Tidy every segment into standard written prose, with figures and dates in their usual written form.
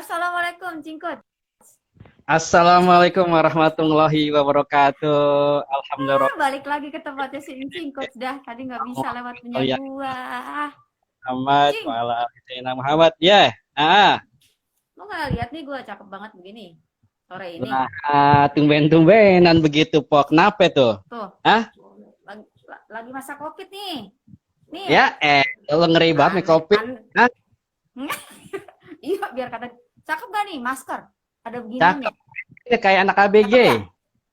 Assalamualaikum, Cingkut. Assalamualaikum warahmatullahi wabarakatuh. Alhamdulillah. Balik lagi ke tempatnya si Cingkut dah. Tadi nggak bisa lewat punya Ya gua. Muhammad wa Cing, ala ali Sayyidina Muhammad. Ya. lu nggak lihat nih gua cakep banget begini sore ini. Tumben-tumbenan begitu, Pok. Kenapa tuh? Tuh, Hah? lagi masa COVID nih. Nih, Ya, lo ngeri banget nih kopi. an- Hah? iya biar kata cakep gak nih masker? Ada begini Cakep. nih. Ya, kayak anak ABG. Cakep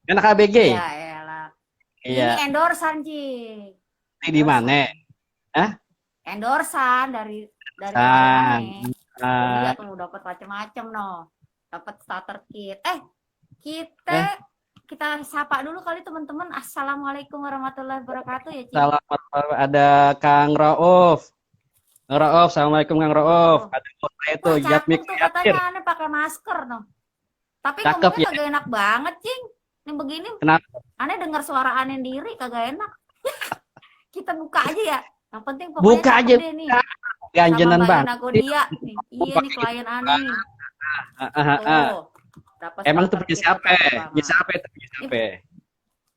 ya? Anak ABG. Iya, elah. Ini Iya. endorsan, Cing. Ini di mana? Hah? Endorsan dari Ah, aneh. ah, Lihat tuh dapat macam-macam no. Dapat starter kit. Kita eh, kita sapa dulu kali teman-teman. Assalamualaikum warahmatullahi wabarakatuh ya, Cing. selamat malam. Ada Kang Rauf. Kang Rauf, assalamualaikum Kang Rauf. Oh. Ada bos saya tuh, Wah, Jatmi cakep tuh Kreatif. katanya aneh pakai masker no. Tapi Cakep ngomongnya ya. kagak enak banget, Cing. Yang begini Kenapa? aneh dengar suara aneh sendiri kagak enak. Kita buka aja ya. Yang penting pokoknya Buka cakep aja. deh nih. Ganjenan Sama Mbak bang. Ina Godia nih. Iya nih klien aneh nih. Tuh. Dapat Emang tuh starter punya kit siapa? buat yang pertama. Punya siapa itu? Punya siapa?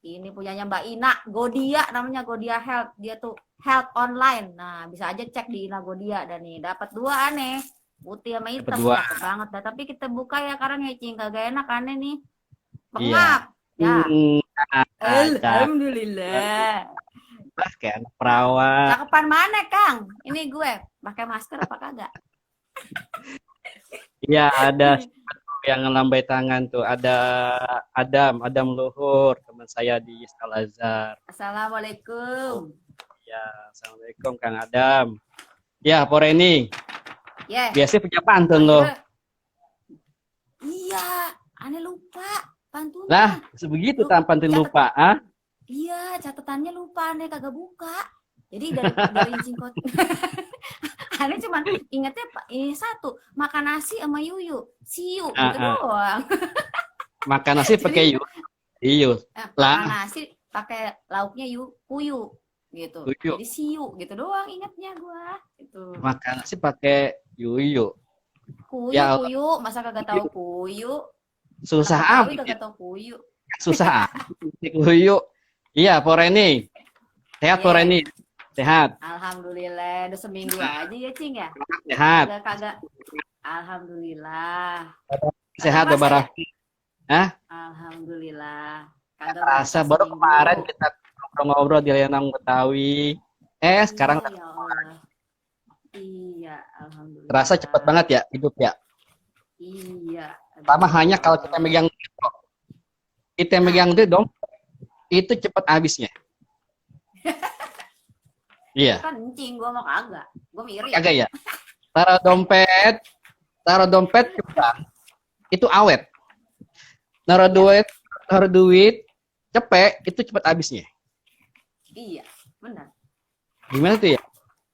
Ini punyanya Mbak Ina Godia, namanya Godia Health. Dia tuh health online. Nah, bisa aja cek di Ina Godia. Dan nih dapat dua aneh, putih sama Dapat hitam, dua. cakep banget dah. Tapi kita buka ya karena ngecing kagak enak aneh nih. Iya. Pengap. Ya. Cakep. Alhamdulillah. Kayak anak perawat. Cakepan mana, Kang? Ini gue pakai masker apa kagak? Iya, ada yang ngelambai tangan tuh. Ada Adam Luhur, teman saya di Al Azhar. Assalamualaikum. Ya, assalamualaikum Kang Adam. Ya, Poreni. Ya. Biasanya punya pantun loh. Iya, aneh lupa pantun. Lah, sebegitu pantun lupa, ah? Iya, catatannya lupa, aneh kagak buka. Jadi dari Cingkot. Aneh cuman ingetnya ini satu, makan nasi sama yuyu, siu gitu doang. Makan nasi pakai yuyu. Makan nasi pakai lauknya kuyu gitu. Yuyu. Jadi siu gitu doang ingetnya gua. Itu. Makan nasi pakai yuyu. Kuyu, Ya, kuyu, masa kagak tahu kuyu? Susah amat. Kagak tahu kuyu. Susah. Kuyu. Iya, Poreni. Sehat, Poreni. Sehat. Alhamdulillah, udah seminggu aja ya, Cing ya? Sehat. Kagak. Alhamdulillah. Sehat, Bapak. Hah? Alhamdulillah. Kagak Rasa baru seminggu. kemarin kita ngobrol-ngobrol di Lenang Betawi. Sekarang ya Allah. Iya, alhamdulillah. terasa cepat banget ya hidup ya. Iya. Sama hanya kalau kita megang duit dong, itu cepat habisnya. Iya. Kan encing, gue mau kagak. Gue mirip. Kagak ya. Taruh dompet cepat. Itu awet. Naruh duit cepet, itu cepat habisnya. Iya, benar. Gimana tuh ya?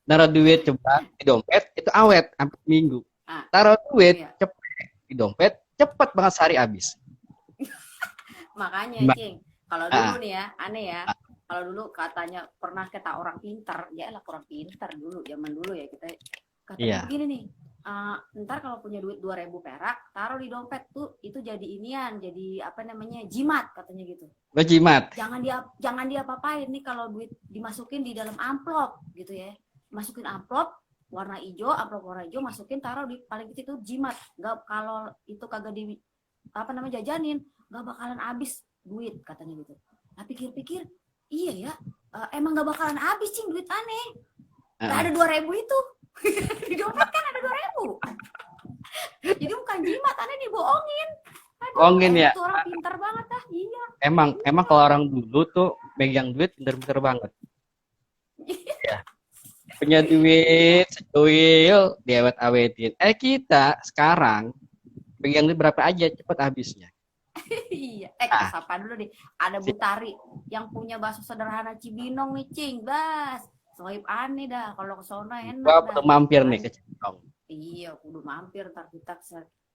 Naruh duit cepat di dompet itu awet sampai minggu. Taruh duit cepet di dompet cepat banget sehari habis. Makanya, Cing, kalau dulu nih ya, aneh ya. Kalau dulu katanya pernah kata orang pintar, ya lah kurang pintar dulu, zaman dulu ya kita katanya begini nih. Ntar kalau punya duit 2.000 perak, taruh di dompet tuh itu jadi inian, jadi apa namanya jimat katanya gitu. Jimat. Jangan dia apa-apain nih kalau duit dimasukin di dalam amplop gitu ya. Masukin amplop warna hijau, masukin taruh di paling kecil itu jimat. Gak kalau itu kagak di apa namanya jajanin, gak bakalan habis duit katanya gitu. Nah pikir-pikir, iya ya, emang gak bakalan habis Cing duit aneh. Gak ada 2.000 itu. Di dompet kan ada 2.000. Jadi bukan jimat, aneh dibohongin. Bohongin ya. Itu orang pintar banget ah, iya. Emang kalau orang dulu tuh megang duit pintar-pintar banget. Ya. Punya duit secuil diawet-awetin. Kita sekarang megang duit berapa aja cepet habisnya. Iya. Kita sapa dulu deh. Ada Butari yang punya bakso sederhana Cibinong nih, Cing. Bas. Sohib aneh dah. Kalau ke sono enak. Gua perlu mampir nih ke Cibinong. Iya, kudu mampir ntar kita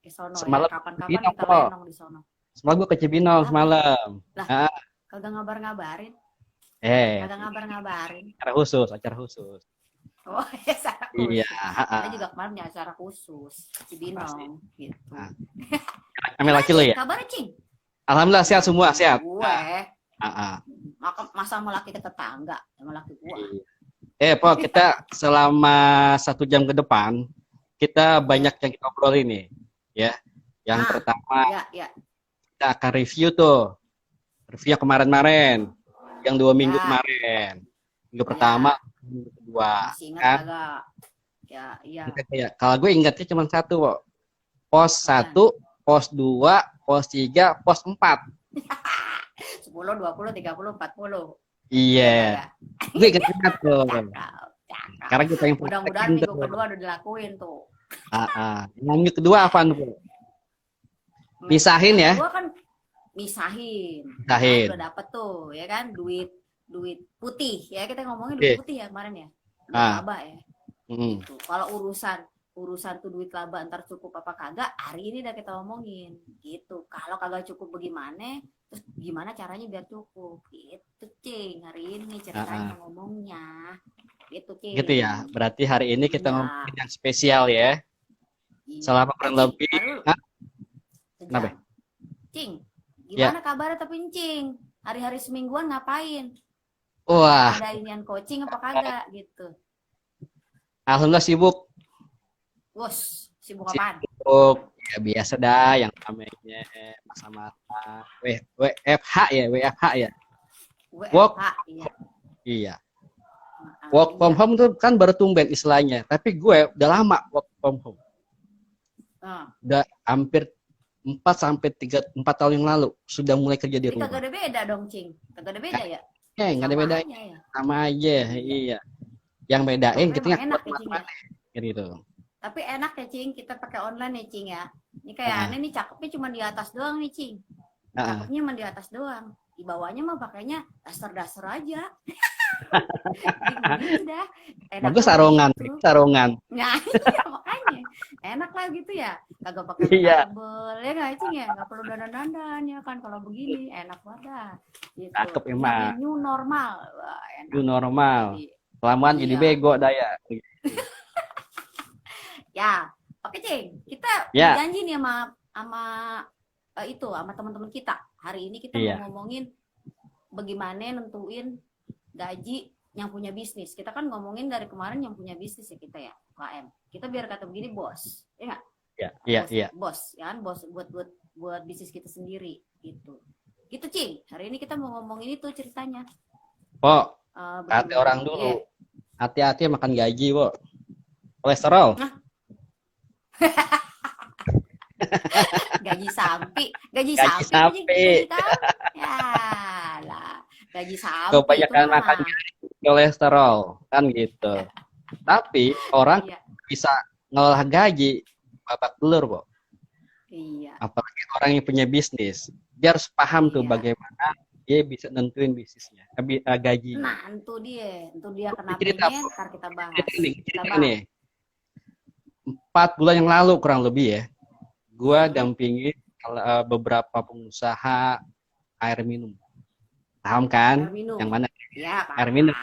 ke sono Semalam ya. Kapan-kapan kita lenong di sono. Semalam gua ke Cibinong semalam. Lah, kagak ngabar-ngabarin. Kagak ngabar-ngabarin. Acara khusus. Oh, ya acara Iya, khusus. Kita juga kemarin punya acara khusus, pasti. Cibinong gitu. Nah, kami Gimana laki lo Cing? ya. Kabarnya Cing? Alhamdulillah sehat semua, sehat. Gue, Ah. masa sama laki tetangga, sama laki gua. Po, kita selama 1 jam ke depan kita banyak yang kita obrolin nih, ya. Yang pertama ya. kita akan review tuh, review kemarin-kemarin, yang 2 minggu kemarin, minggu pertama, minggu kedua, Masih ingat kan? agak? Ya, iya. Kalau gue ingatnya cuma satu, kok. Pos 1, pos 2, pos 3, pos 4. 10, 20, 30, 40. Iya. Gue ingat tuh. Sekarang kita yang mudah-mudahan minggu kedua udah dilakuin tuh. Minggu kedua apa tuh? Misahin ya. Kedua kan misahin. Udah dapet tuh, ya kan, duit putih ya, kita ngomongin duit putih ya kemarin ya. Duit laba ya. Gitu. Kalau urusan tuh duit laba ntar cukup apa kagak, hari ini udah kita omongin gitu. Kalau kagak cukup bagaimana, terus gimana caranya biar cukup gitu Cing. Hari ini ceritanya ngomongnya gitu Cing. Gitu ya, berarti hari ini kita ngomongin yang spesial ya. Selama kurang lebih Kenapa? Cing, gimana kabarnya tapi Cing? Hari-hari semingguan ngapain? Wah, ada inian coaching apa kagak gitu? Alhamdulillah sibuk. Bos, sibuk apaan? Sibuk, ya biasa dah yang namanya masa-masa WFH ya, WFH ya. WFH, iya. Work from home tuh kan baru tumben istilahnya, tapi gue udah lama work from home. Udah hampir 4 tahun yang lalu sudah mulai kerja di rumah. Kagak ada beda dong, Cing. Kagak ada beda ya? Nggak ada bedanya. Ya? Sama aja, iya. Yang bedain kita nggak kuat mana gitu. Tapi enak ya, Cing, kita pakai online ya, Cing ya. Ini kayak aneh nih, cakepnya cuma di atas doang nih, Cing. Cakepnya cuma di atas doang. Di bawahnya mah pakainya daster-daster aja. Gitu dah. Bagus sarungan, gitu. Sarungan. Nah, iya, makanya enak lah gitu ya. Kagak pakai kabel ya nggak Cing ya. Nggak perlu dandan-dandan ya kan. Kalau begini enak banget. Gitu. Cakep emang. New normal. Wah, enak. New normal. Kelamaan jadi bego daya. Ya, oke Cing. Kita janji nih sama teman-teman kita. Hari ini kita mau ngomongin bagaimana nentuin gaji yang punya bisnis. Kita kan ngomongin dari kemarin yang punya bisnis ya kita ya, UKM. Kita biar kata begini bos, ya nggak? Iya. Bos, ya kan, bos buat bisnis kita sendiri gitu. Gitu Cing. Hari ini kita mau ngomongin itu ceritanya. Kata orang dulu, hati-hati makan gaji, kolesterol. Gaji sapi. Ya lah, gaji sapi. Kebanyakan makan kolesterol kan gitu. Tapi orang bisa ngolah gaji babak belur, Bo. Iya. Apalagi orang yang punya bisnis, dia harus paham tuh bagaimana dia bisa nentuin bisnisnya, gaji. Nah, itu dia kenapa ntar kita bahas. Ini 4 bulan yang lalu kurang lebih ya, gua dampingi beberapa pengusaha air minum. Paham kan? Yang mana? Iya, air minum.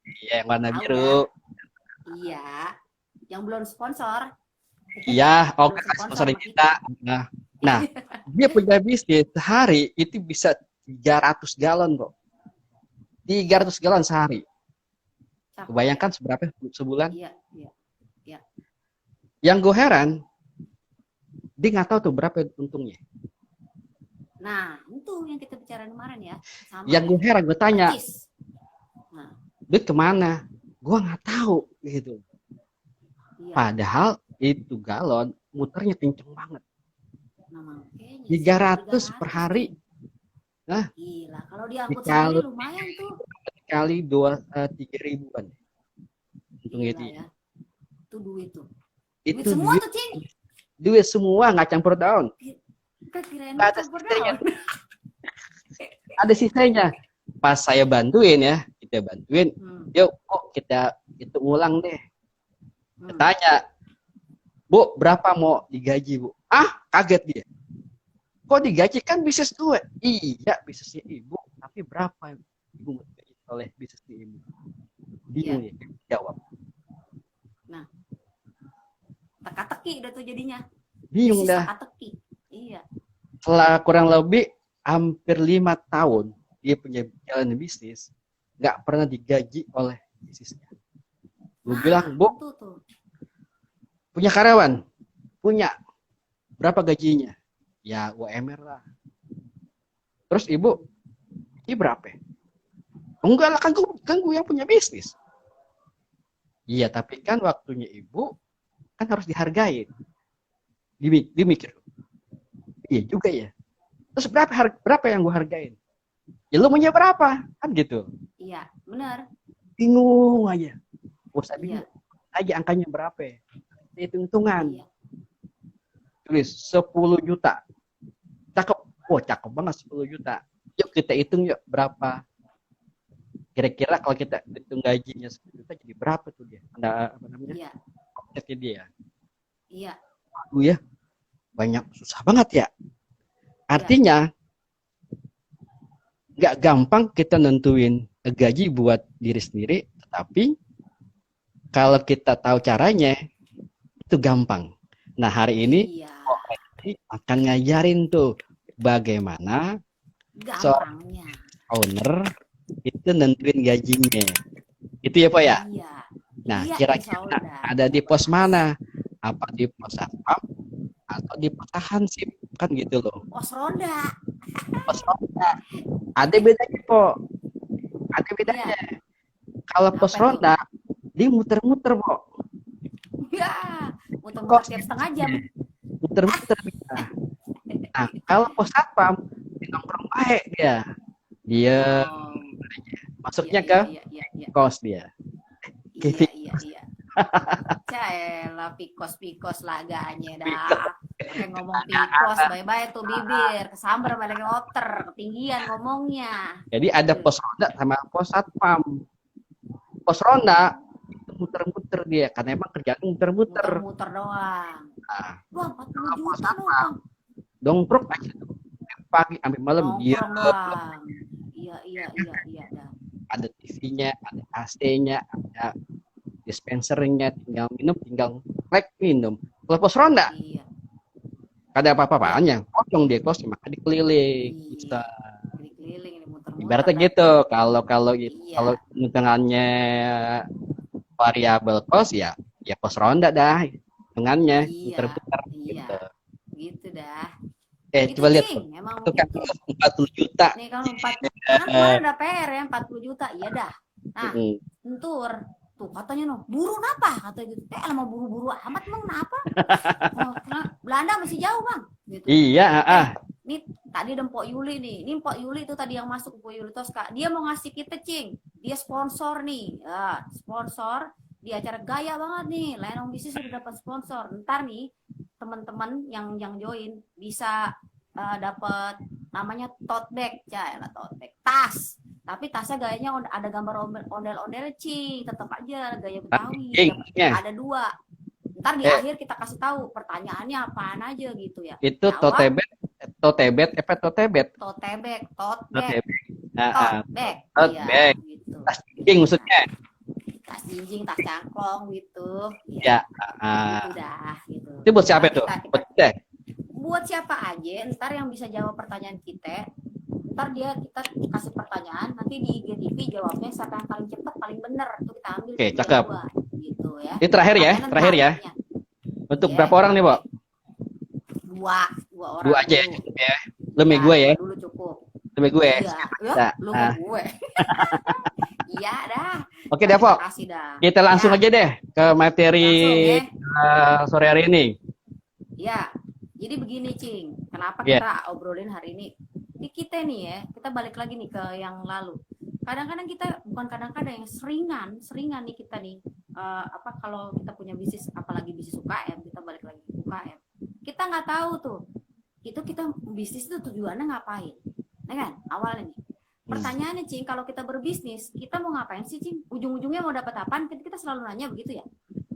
Iya, yang warna biru. Iya. Yang belum sponsor. Iya, oke, sponsor kita. Nah, dia punya bisnis sehari itu bisa 300 galon kok. 300 galon sehari. Kebayangkan seberapa sebulan? Iya. Yang gue heran, dia nggak tahu tuh berapa untungnya. Nah, itu yang kita bicarain kemarin ya. Yang gue heran, gue tanya, duit kemana? Gue nggak tahu gitu. Iya. Padahal itu galon muternya kenceng banget. 300 per hari. Nah, gila. Kalau diangkut sehari lumayan tuh. Kali 3 ribuan. Untung itu ya. Itu duit tuh. Itu duit semua tuh, Cing. Duit semua, nggak campur daun. Ada sisanya. Ada sisanya. Pas saya bantuin ya, kita bantuin. Yuk, kita itu ulang deh. Tanya, Bu, berapa mau digaji, Bu? Kaget dia. Kok digaji? Kan bisnis gue. Iya, bisnisnya Ibu. Tapi berapa Ibu mau digaji oleh bisnisnya Ibu? Bingung ya, jawab. teka-teki udah tuh jadinya. Bingung Bisnis dah. teka-teki. Iya. Setelah kurang lebih hampir 5 tahun dia punya jalan bisnis, nggak pernah digaji oleh bisnisnya. Gue Nah, bilang, Bu, itu tuh. punya karyawan? Punya. Berapa gajinya? Ya UMR lah. Terus ibu, ini berapa? Enggak lah, kan gue yang punya bisnis. Iya, tapi kan waktunya ibu kan harus dihargain. Dia mikir, iya juga ya. Terus berapa yang gue hargain? Ya lu maunya berapa? Kan gitu. Iya, benar. Bingung aja. Usah Iya. bingung. Aja angkanya berapa? Hitung-hitungan. Iya. Tulis 10 juta. Cakep. Oh, cakep banget 10 juta. Yuk kita hitung yuk berapa. Kira-kira kalau kita hitung gajinya 10 juta jadi berapa tuh dia? Ada apa namanya? Iya. Omsetnya dia. Iya. Aduh ya. Banyak susah banget ya. Artinya nggak gampang kita nentuin gaji buat diri sendiri, tetapi kalau kita tahu caranya itu gampang. Nah hari ini Iya. akan ngajarin tuh bagaimana seorang Gampangnya. owner itu nentuin gajinya. Itu ya Pak ya? Iya. Nah Iya, kira-kira insya Allah. ada di pos mana? Apa di pos satpam atau di pos hansip? Kan gitu loh. Pos ronda. Pos ronda. Ada bedanya Pak. Ada bedanya. Iya. Kalau pos Apa ronda dia muter-muter Pak. Iya. Muter-muter tiap setengah jam. Muter-muter bisa. Nah, kalau pos satpam di nongkrong baik dia. Dia Oh, masuknya iya, ke iya, iya, iya. kos dia. Iya, iya, iya. Caelah pikos laganya dah. Pakai ngomong pikos, bye-bye tuh bibir. Kesambar balik oter, ketinggian ngomongnya. Jadi ada pos ronda sama pos satpam. Pos ronda itu muter-muter dia karena emang kerjaan muter-muter. Muter-muter doang. Nah, Wah, 40 kalau pos juta loh, satpam Bang. dongkrok aja tuh. Pagi sampai malam dia Nongkrong doang. Iya, iya, iya, iya dah. ada TV-nya, ada AC-nya, ada dispensernya, tinggal minum, tinggal like minum. Kalau pos ronda Iya. ada apa-apanya, kosong dia kosong maka dikeliling. Iya. Bisa Keliling ini muter-muter. ibaratnya dah. gitu. Kalau Iya. hitungannya variabel kos ya pos ronda dah hitungannya Iya. muter-muter Iya. gitu. Gitu dah. Itu Coba lihat tuh. Cing, emang Itu kan gitu. 40 juta. Nih kalau 4 karena kemarin ada PR ya 40 juta, iya dah. Nah, entur. Tuh katanya noh, buru napa? Kata gitu. Lama buru-buru amat emang kenapa? Oh, Belanda masih jauh, Bang. Gitu. Iya, Nih tadi ada Mpok Yuli nih. Ini Mpok Yuli itu tadi yang masuk Mpok Yuli Tosca. Dia mau ngasih kita, Cing. Dia sponsor nih. Ya, sponsor di acara gaya banget nih. Lenong bisnis sudah dapat sponsor. Ntar nih teman-teman yang join bisa dapat namanya tote bag, tote bag, tas. Tapi tasnya gayanya ada gambar ondel-ondel, Cing. Tetap aja gaya Betawi. Ada 2. Ntar di akhir kita kasih tahu pertanyaannya apaan aja gitu ya. Itu tote bag, tote bag. Tote bag. Iya, gitu. Tas jinjing maksudnya. Tas jinjing, tas cangkong gitu. Ya. Gitu dah, gitu. Itu buat siapa tuh? Buat siapa aja, ntar yang bisa jawab pertanyaan kita. Ntar kita kasih pertanyaan, nanti di IGTV jawabnya siapa yang paling cepat, paling benar. Itu kita ambil. Oke, cakep. Gitu ya. Ini terakhir ya. Untuk berapa orang nih, Bo? 2 orang. 2 aja ya, cukup ya. Lebih gue ya. Dulu cukup. Lebih gue. Iya, lu gue. Iya dah. Oke deh, Pok. Kita langsung aja deh ke materi sore hari ini. Ya, jadi begini, Cing. Kenapa kita obrolin hari ini? Ini kita nih ya, kita balik lagi nih ke yang lalu. Kadang-kadang kita, bukan kadang-kadang, yang seringan nih kita nih, kalau kita punya bisnis, apalagi bisnis UKM, kita balik lagi ke UKM. Kita nggak tahu tuh, itu kita bisnis itu tujuannya ngapain. Nah kan, awalnya nih. Pertanyaannya, Cing, kalau kita berbisnis, kita mau ngapain sih, Cing? Ujung-ujungnya mau dapat apaan? Kita selalu nanya begitu ya?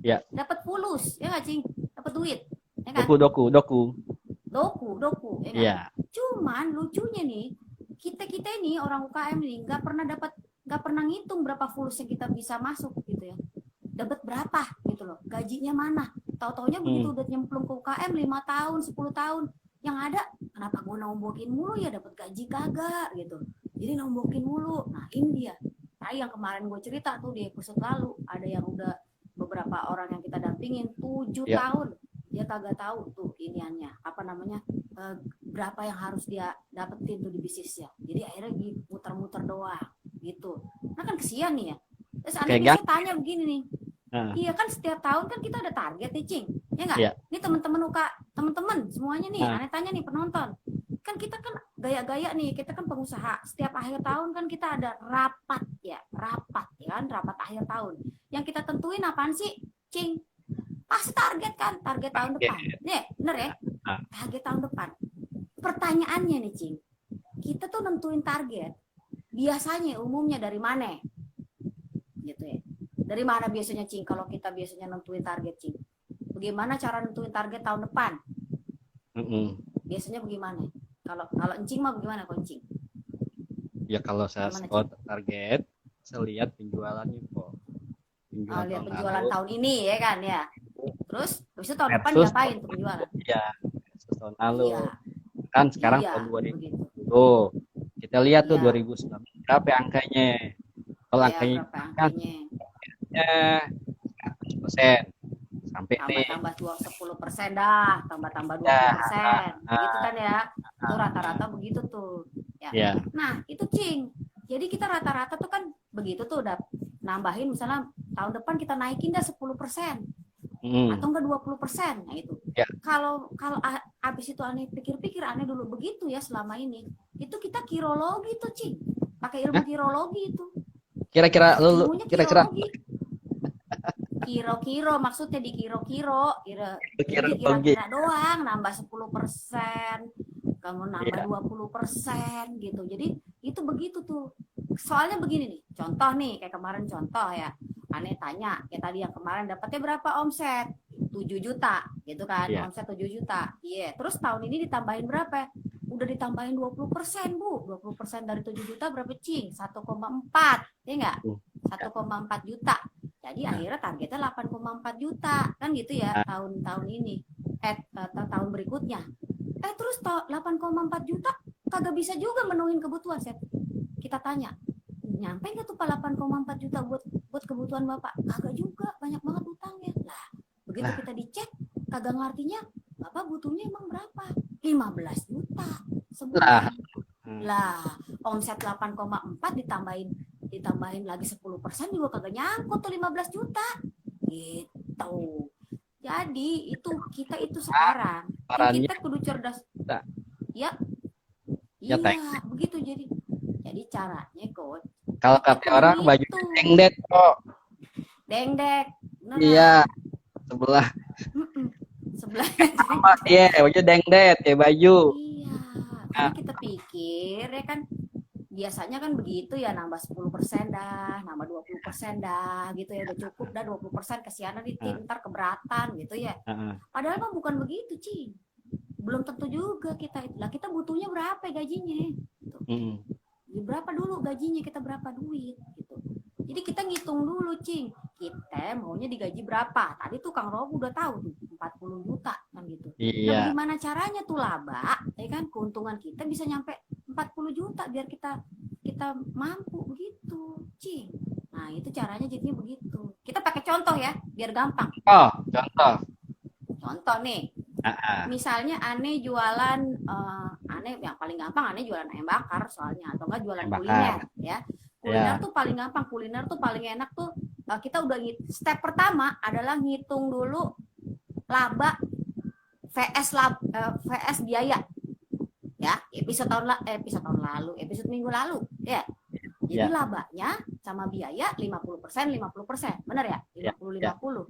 Ya. Dapat fulus, ya nggak, Cing? Dapat duit. Ya kan? Doku. Ya kan? Ya. Cuman lucunya nih, kita ini orang UKM nih nggak pernah ngitung berapa fulus yang kita bisa masuk gitu ya. Dapat berapa gitu loh. Gajinya mana? Tahu-taunya begitu udah nyemplung ke UKM 5 tahun, 10 tahun. Yang ada, kenapa gue nombokin mulu ya, dapat gaji kagak gitu. Jadi nombokin mulu. Nah ini dia. Nah yang kemarin gue cerita tuh di episode lalu, ada yang udah beberapa orang yang kita dampingin 7 Ya. tahun. Dia kagak tahu tuh iniannya, apa namanya, berapa yang harus dia dapetin tuh di bisnisnya. Jadi akhirnya muter-muter doang gitu. Nah kan kesian nih ya. Terus aneh Kayak biasanya tanya begini nih, Nah, iya kan setiap tahun kan kita ada target nih, Cing. Ya nggak? Iya. Ini teman-teman teman-teman semuanya nih, Nah. aneh tanya nih penonton. Kan kita kan gaya-gaya nih, kita kan pengusaha. Setiap akhir tahun kan kita ada rapat ya kan, rapat akhir tahun. Yang kita tentuin apaan sih, Cing? Pasti target kan, target tahun depan. Nih, bener ya? Nah. Target tahun depan. Pertanyaannya nih, Cing. Kita tuh nentuin target. Biasanya umumnya dari mana? Gitu ya. Dari mana biasanya, Cing, kalau kita biasanya nentuin target, Cing? Bagaimana cara nentuin target tahun depan? Biasanya bagaimana? Kalau Encing mah bagaimana kok, Encing? Ya kalau saya Gimana, target, saya lihat penjualannya kok. Lihat penjualan tahun ini ya kan ya. Terus habis itu tahun depan versus diapain tuh penjualan? Iya, tahun lalu. Iya, Kan sekarang iya, tahun 2000. begitu. Tuh, kita lihat tuh Iya. 2019 berapa angkanya. Kalau Iya, angkanya berapa kan angkanya? 100% sampai nih. Tambah 10% dah, tambah Ya, 20%. Gitu kan ya. Itu rata-rata begitu tuh. ya. Nah, itu, Cing. Jadi kita rata-rata tuh kan begitu tuh udah nambahin, misalnya tahun depan kita naikin dah 10%. Atau enggak 20%. Nah itu. Ya. Kalau abis itu aneh pikir-pikir, aneh dulu begitu ya selama ini. Itu kita kirologi tuh, Cing. Pakai ilmu kirologi itu. Kira-kira Ilmunya kira-kira kirologi. Kiro-kiro maksudnya di kiro-kiro. Jadi kirologi. kira-kira doang nambah 10%. Kamu nambah 20% gitu. Jadi itu begitu tuh. Soalnya begini nih, contoh nih, kayak kemarin contoh ya. Aneh tanya, kayak tadi yang kemarin dapatnya berapa omset? 7 juta gitu kan, omset 7 juta. Iya, terus tahun ini ditambahin berapa? Udah ditambahin 20%, Bu. 20% dari 7 juta berapa, Cing? 1,4, ya enggak? 1,4 juta. Jadi akhirnya targetnya 8,4 juta. Kan gitu ya, tahun ini. Tahun berikutnya. Terus 8,4 juta kagak bisa juga menuhin kebutuhan, Set. Kita tanya, nyampe nggak tuh Pak 8,4 juta buat kebutuhan Bapak? Kagak juga, banyak banget utangnya. Lah, begitu kita dicek, kagak ngartinya Bapak butuhnya emang berapa? 15 juta sebulan. Lah, omset 8,4 ditambahin lagi 10% juga kagak nyangkut tuh 15 juta. Gitu. Jadi kita itu sekarang kita kudu cerdas. Ya. Iya, begitu jadi caranya, Coach. Kalau kata orang baju dengdek kok. Dengdek. Iya. Sebelah. Sama dia, baju dengdek kayak baju. Iya. Karena kita pikir ya kan biasanya kan begitu ya, nambah 10% dah, nambah 20% dah gitu ya, udah cukup dah 20%, kesianan di tim ntar keberatan gitu ya. Padahal mah bukan begitu, Cing. Belum tentu juga kita itu. Lah kita butuhnya berapa gajinya? Gitu. Berapa dulu gajinya, kita berapa duit gitu. Jadi kita ngitung dulu, Cing. Kita maunya digaji berapa? Tadi tuh Kang Rob udah tahu tuh 40 juta kan gitu. Iya. Nah, gimana caranya tuh laba, ya kan, keuntungan kita bisa nyampe 40 juta biar kita mampu begitu, Cing. Nah, itu caranya jadinya begitu. Kita pakai contoh ya, biar gampang. Oh, contoh. Contoh nih. Misalnya aneh jualan, aneh yang paling gampang aneh jualan ayam bakar soalnya, atau enggak jualan kuliner ya. Kuliner tuh paling gampang, kuliner tuh paling enak tuh. Kita udah step pertama adalah ngitung dulu laba VS biaya. Ya, episode minggu lalu ya. Jadi labanya sama biaya 50%, 50%. Benar ya? 50-50.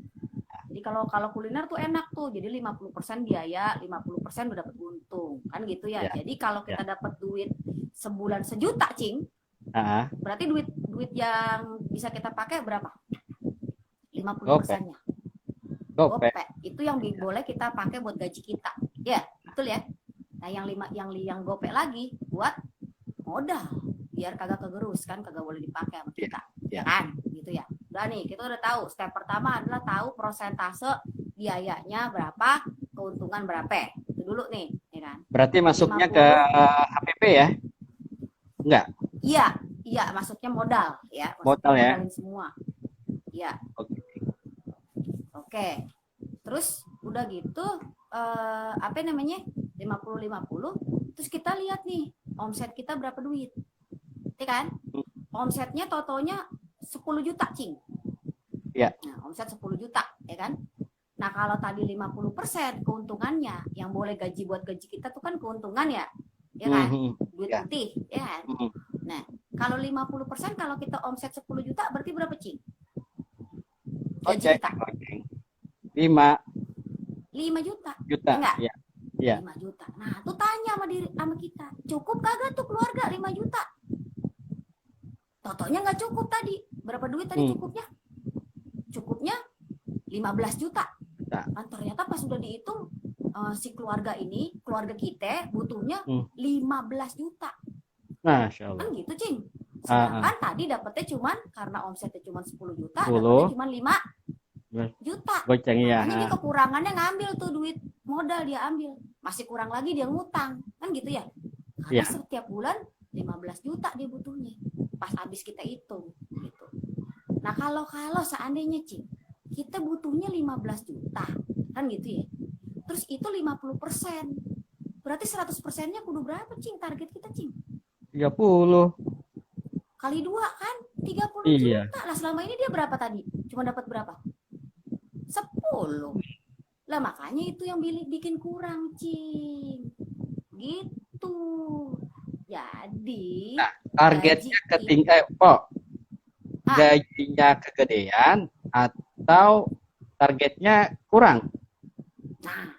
Jadi kalau kuliner tuh enak tuh. Jadi 50% biaya, 50% udah dapat untung. Kan gitu ya. Jadi kalau kita dapat duit sebulan 1 juta, Cing. Berarti duit yang bisa kita pakai berapa? 50%-nya. Gope. Itu yang boleh kita pakai buat gaji kita. Ya, betul ya. Nah, yang gope lagi buat modal. Biar kagak kegerus kan, kagak boleh dipakai sama kita. Kan? Gitu ya. Udah nih, kita udah tahu. Step pertama adalah tahu prosentase biayanya berapa, keuntungan berapa. Itu dulu nih, ya kan? Berarti masuknya ke 50. HPP ya? Enggak, Iya, iya, masuknya modal ya, masuknya modal ya. modalin semua. Iya, Oke. oke. Terus udah gitu apa namanya? 50-50. Terus kita lihat nih, omset kita berapa duit. Ya kan? Omsetnya totalnya 10 juta, Cing. Iya. Nah, omset 10 juta, ya kan? Nah, kalau tadi 50% keuntungannya, yang boleh gaji buat gaji kita tuh kan keuntungan ya, ya kan? Duit Ya. putih, ya kan? Nah, kalau 50% kalau kita omset 10 juta berarti berapa, Cing? Gaji Oke. kita. 5 5 juta. juta. Ya enggak? Iya. Iya. 5 juta. Nah, tuh tanya sama kita, cukup kagak tuh keluarga 5 juta? Totonya nggak cukup tadi. Berapa duit tadi cukupnya? Cukupnya 15 juta. Kan ternyata pas sudah dihitung si keluarga ini, keluarga kita butuhnya 15 juta. Masya Allah. Kan gitu, Cing. Sedangkan tadi dapetnya cuman karena omsetnya cuma 10 juta, dapetnya cuma 5 juta. Goceng ya. Makanya dia kekurangannya ngambil tuh duit modal, dia ambil. Masih kurang lagi dia ngutang. Kan gitu ya? Karena setiap bulan 15 juta dia butuhnya. Pas habis kita hitung gitu. Nah, kalau seandainya, Cing, kita butuhnya 15 juta. Kan gitu ya. Terus itu 50%. Berarti 100%-nya kudu berapa, Cing? Target kita, Cing? 30. Kali 2 kan? 30 Iya. juta. Lah selama ini dia berapa tadi? Cuma dapat berapa? 10. Lah makanya itu yang bikin kurang, Cing. Gitu. Jadi nah, targetnya gajinya kegedean atau targetnya kurang? Nah,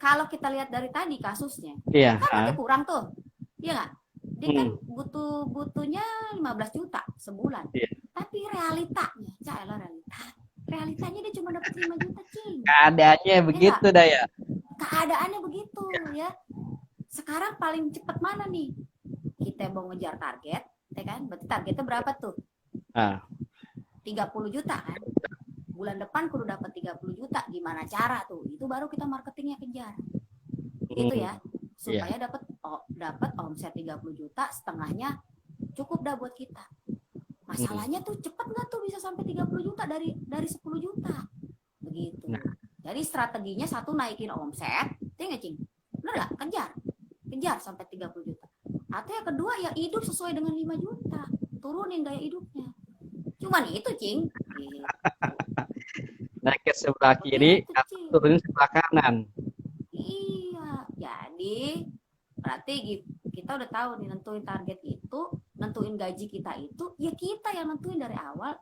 kalau kita lihat dari tadi kasusnya, kan dia kurang tuh. Iya nggak? Dia kan butuhnya 15 juta sebulan. Tapi realitanya dia cuma dapat 5 juta, Cing. Keadaannya begitu dah ya. Keadaannya begitu ya. Sekarang paling cepat mana nih? Kita mau ngejar target, ya kan? Berarti targetnya berapa tuh? 30 juta kan? Bulan depan kudu dapat 30 juta. Gimana cara tuh? Itu baru kita marketingnya kejar. Gitu ya. Supaya dapat omset 30 juta, setengahnya cukup dah buat kita. Masalahnya tuh cepet nggak tuh bisa sampai 30 juta dari 10 juta. Begitu. Jadi strateginya satu, naikin omset, tinggal, Cing. Bener nggak? Kejar sampai 30 juta. Atau yang kedua ya hidup sesuai dengan 5 juta. Turunin gaya hidupnya. Cuman itu, Cing. Gitu. Naik ke sebelah kiri, turunin sebelah kanan. Iya, jadi berarti kita udah tahu nih nentuin target itu, nentuin gaji kita itu, ya kita yang nentuin dari awal.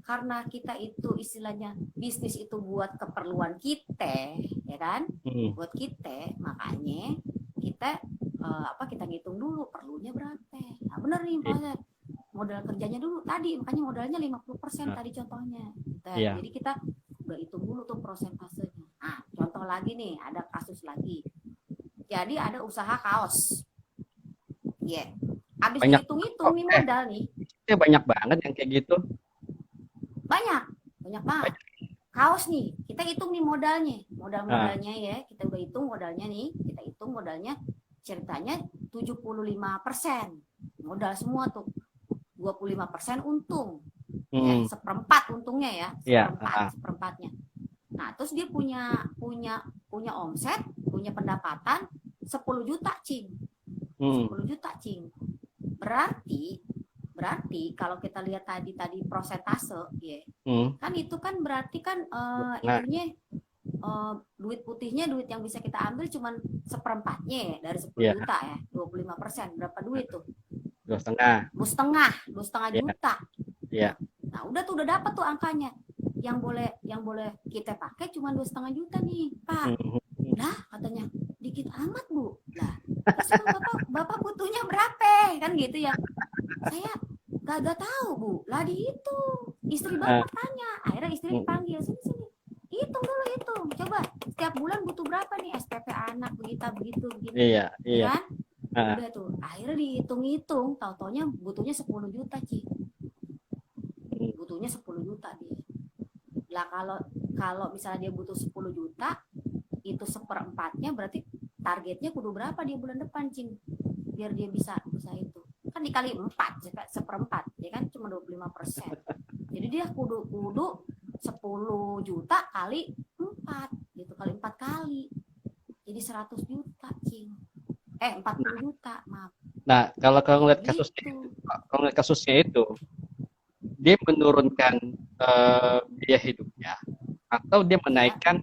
Karena kita itu istilahnya bisnis itu buat keperluan kita, ya kan? Buat kita, makanya kita kita ngitung dulu perlunya berapa. Nah, bener nih Pak. Modal kerjanya dulu tadi, makanya modalnya 50% tadi contohnya. Jadi kita udah hitung dulu tuh prosentasenya. Nah, contoh lagi nih, ada kasus lagi. Jadi ada usaha kaos. Abis dihitung-hitung nih modal nih. Itu banyak banget yang kayak gitu. Banyak banget. Kaos nih, kita hitung nih modalnya. Modalnya ya, kita udah hitung modalnya nih. Kita hitung modalnya ceritanya 75%. Modal semua tuh. 25% untung. Seperempat untungnya ya. Seperempatnya. Nah, terus dia punya omset, punya pendapatan 10 juta, Cing. 10 juta, Cing. Berarti kalau kita lihat tadi prosentase, ya. Kan itu kan berarti kan itunya duit putihnya, duit yang bisa kita ambil cuman seperempatnya ya, dari 10 juta ya. 25%. Berapa duit tuh? 2,5. 2,5 juta. Iya. Nah, udah dapat tuh angkanya. Yang boleh kita pakai cuma 2,5 juta nih, Pak. Lah, katanya dikit amat, Bu. Lah, terus bapak butuhnya berapa? Kan gitu ya. Saya gak tahu, Bu. Lah dihitung. Istri bapak tanya. Akhirnya istri dipanggil, sini. Hitung. Coba setiap bulan butuh berapa nih SPP anak begitu. Iya. Kan? Udah tuh. Akhirnya dihitung-hitung, tahu-taunya butuhnya 10 juta, Ci. Butuhnya 10 juta dia. Lah kalau misalnya dia butuh 10 juta, itu seperempatnya berarti targetnya kudu berapa dia bulan depan, Cing? Biar dia bisa itu. Kan dikali 4, seperempat, ya kan cuma 25%. Jadi dia kudu 10 juta kali 4 gitu, kali 4 kali. Jadi 100 juta, Cing. 40 juta, maaf. Nah, kalau ngeliat Gitu. kasusnya itu, dia menurunkan biaya hidupnya atau dia menaikkan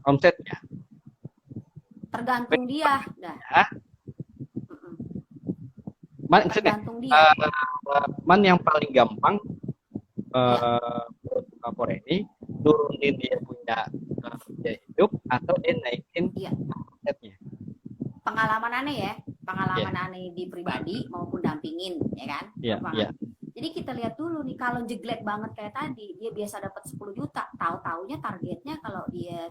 omsetnya. Tergantung dia, dah. Hah? Maksudnya, Tergantung dia. mana yang paling gampang menurut Kapor ini turunin dia punya biaya hidup atau dia naikin omsetnya? Pengalaman aneh aneh di pribadi maupun dampingin, ya kan? Iya. Jadi kita lihat dulu nih, kalau jeglek banget kayak tadi, dia biasa dapat 10 juta, tahu-taunya targetnya kalau dia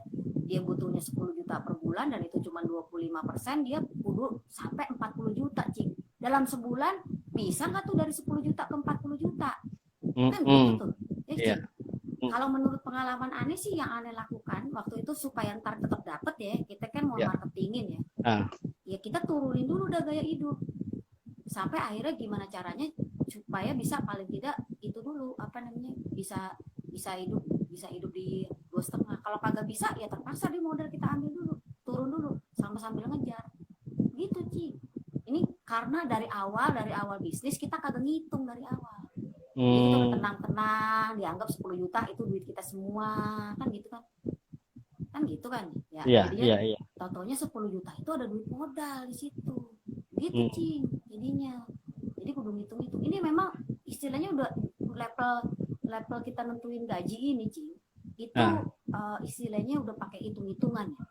butuhnya 10 juta per bulan dan itu cuma 25%, dia kudu sampai 40 juta, Cing. Dalam sebulan bisa nggak tuh dari 10 juta ke 40 juta? Kan gitu tuh. Ya, Cing. Kalau menurut pengalaman aneh sih, yang aneh lakukan waktu itu supaya ntar tetap dapet ya, kita kan mau marketingin ya. Ya kita turunin dulu udah gaya hidup. Sampai akhirnya gimana caranya supaya bisa paling tidak itu dulu bisa hidup di 2,5. Kalau kagak bisa ya terpaksa di modal kita ambil dulu, turun dulu sambil ngejar. Gitu, Ci. Ini karena dari awal bisnis kita kagak ngitung dari awal. Jadi kita udah tenang-tenang, dianggap 10 juta itu duit kita semua, kan gitu kan. Kan gitu kan. Ya, Iya. Totalnya 10 juta itu ada duit modal di situ. Gitu, Cing. Jadinya. Jadi kudu ngitung-ngitung. Ini memang istilahnya udah level kita nentuin gaji ini, Cing. Itu istilahnya udah pakai hitung-hitungan ya.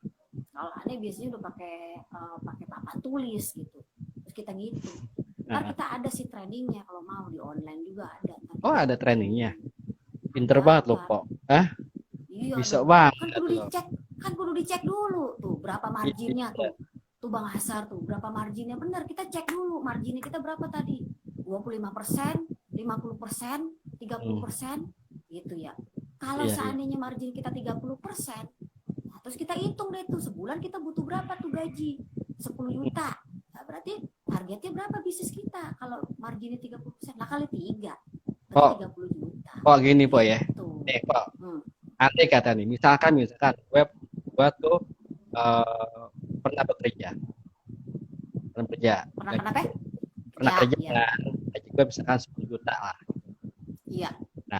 Kalau aneh biasanya udah pakai papan tulis gitu. Terus kita ngitung. Ntar kita ada sih trainingnya, kalau mau di online juga ada. Oh, ada trainingnya. Pinter banget loh, Pok. Iya, bisa banget. Kan kudu dicek dulu tuh berapa marginnya tuh Bang Hasar tuh, berapa marginnya, benar kita cek dulu marginnya kita berapa tadi, 25%, 50%, 30%, gitu ya. Kalau seandainya margin kita 30%, nah terus kita hitung deh tuh sebulan kita butuh berapa tuh gaji, 10 juta. Nah, berarti targetnya berapa bisnis kita kalau marginnya 30%, nah kali 3 berarti 30 juta. Kok gini, Po ya. Pak. Andai kata nih, misalkan gue tuh pernah bekerja. Pernah kerja kan, gaji gue misalkan 10 juta lah. Iya. Nah,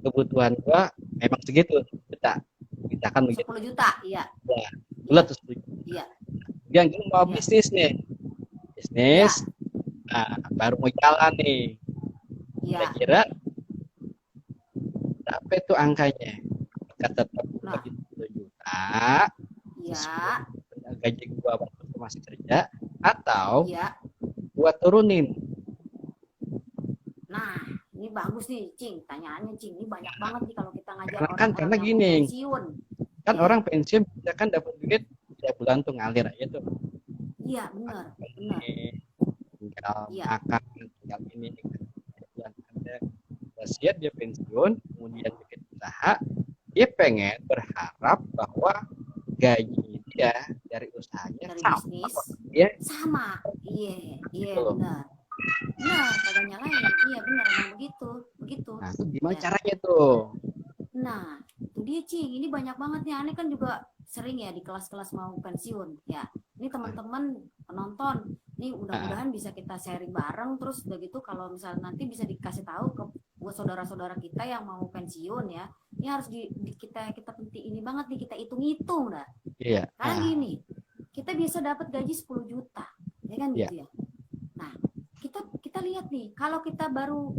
kebutuhan gue memang segitu, juta. Misalkan 10 juta, iya. Ya, bulat tuh 10 juta. Iya. Yang gue mau bisnis nih. Nah, baru mau jalan nih. Kira-kira berapa itu angkanya? Kata gaji 10 juta. Iya. Gaji gua waktu masih kerja atau gua turunin. Nah, ini bagus nih, Cing. Tanyaannya, Cing. Ini banyak banget nih kalau kita ngajar karena gini. pensiun. Kan orang pensiun bisa kan dapat duit tiap bulan tuh ngalir aja tuh. Iya, benar. Tinggal makan, tinggal ini. Bulan ada siap dia pensiun, kemudian bikin usaha, dia pengen berharap bahwa gaji dia dari usahanya dari sama, bisnis sama. Iya benar kagak nyalain. Iya benar, emang begitu. Nah, itu gimana caranya tuh? Nah, itu dia, Cing. Ini banyak banget nih. Aneh kan juga sering ya di kelas-kelas mau pensiun ya. Ini teman-teman penonton nih, mudah-mudahan bisa kita sharing bareng. Terus udah gitu kalau misalnya nanti bisa dikasih tahu ke buat saudara-saudara kita yang mau pensiun ya, ini harus kita penting ini banget nih, kita hitung-hitung dah. Iya. Karena gini, kita bisa dapat gaji 10 juta, ya kan gitu ya. Nah, kita lihat nih, kalau kita baru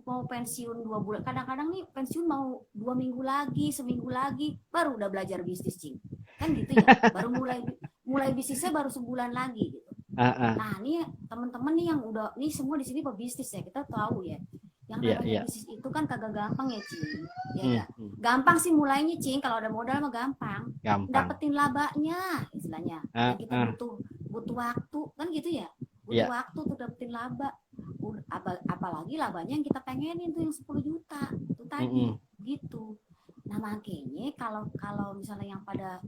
mau pensiun 2 bulan, kadang-kadang nih pensiun mau 2 minggu lagi, seminggu lagi, baru udah belajar bisnis, Cing. Kan gitu ya, baru mulai bisnisnya baru sebulan lagi gitu. Nah, nih teman-teman nih yang udah, nih semua di sini pebisnis ya, kita tahu ya. Yang namanya bisnis itu kan kagak gampang ya, Cing. Ya, gampang sih mulainya, Cing. Kalau ada modal mah gampang. Dapetin labanya istilahnya. Kita butuh waktu kan gitu ya. Butuh waktu tuh dapetin laba. Apalagi labanya yang kita pengenin tuh yang 10 juta. tadi gitu. Nah makanya kalau misalnya yang pada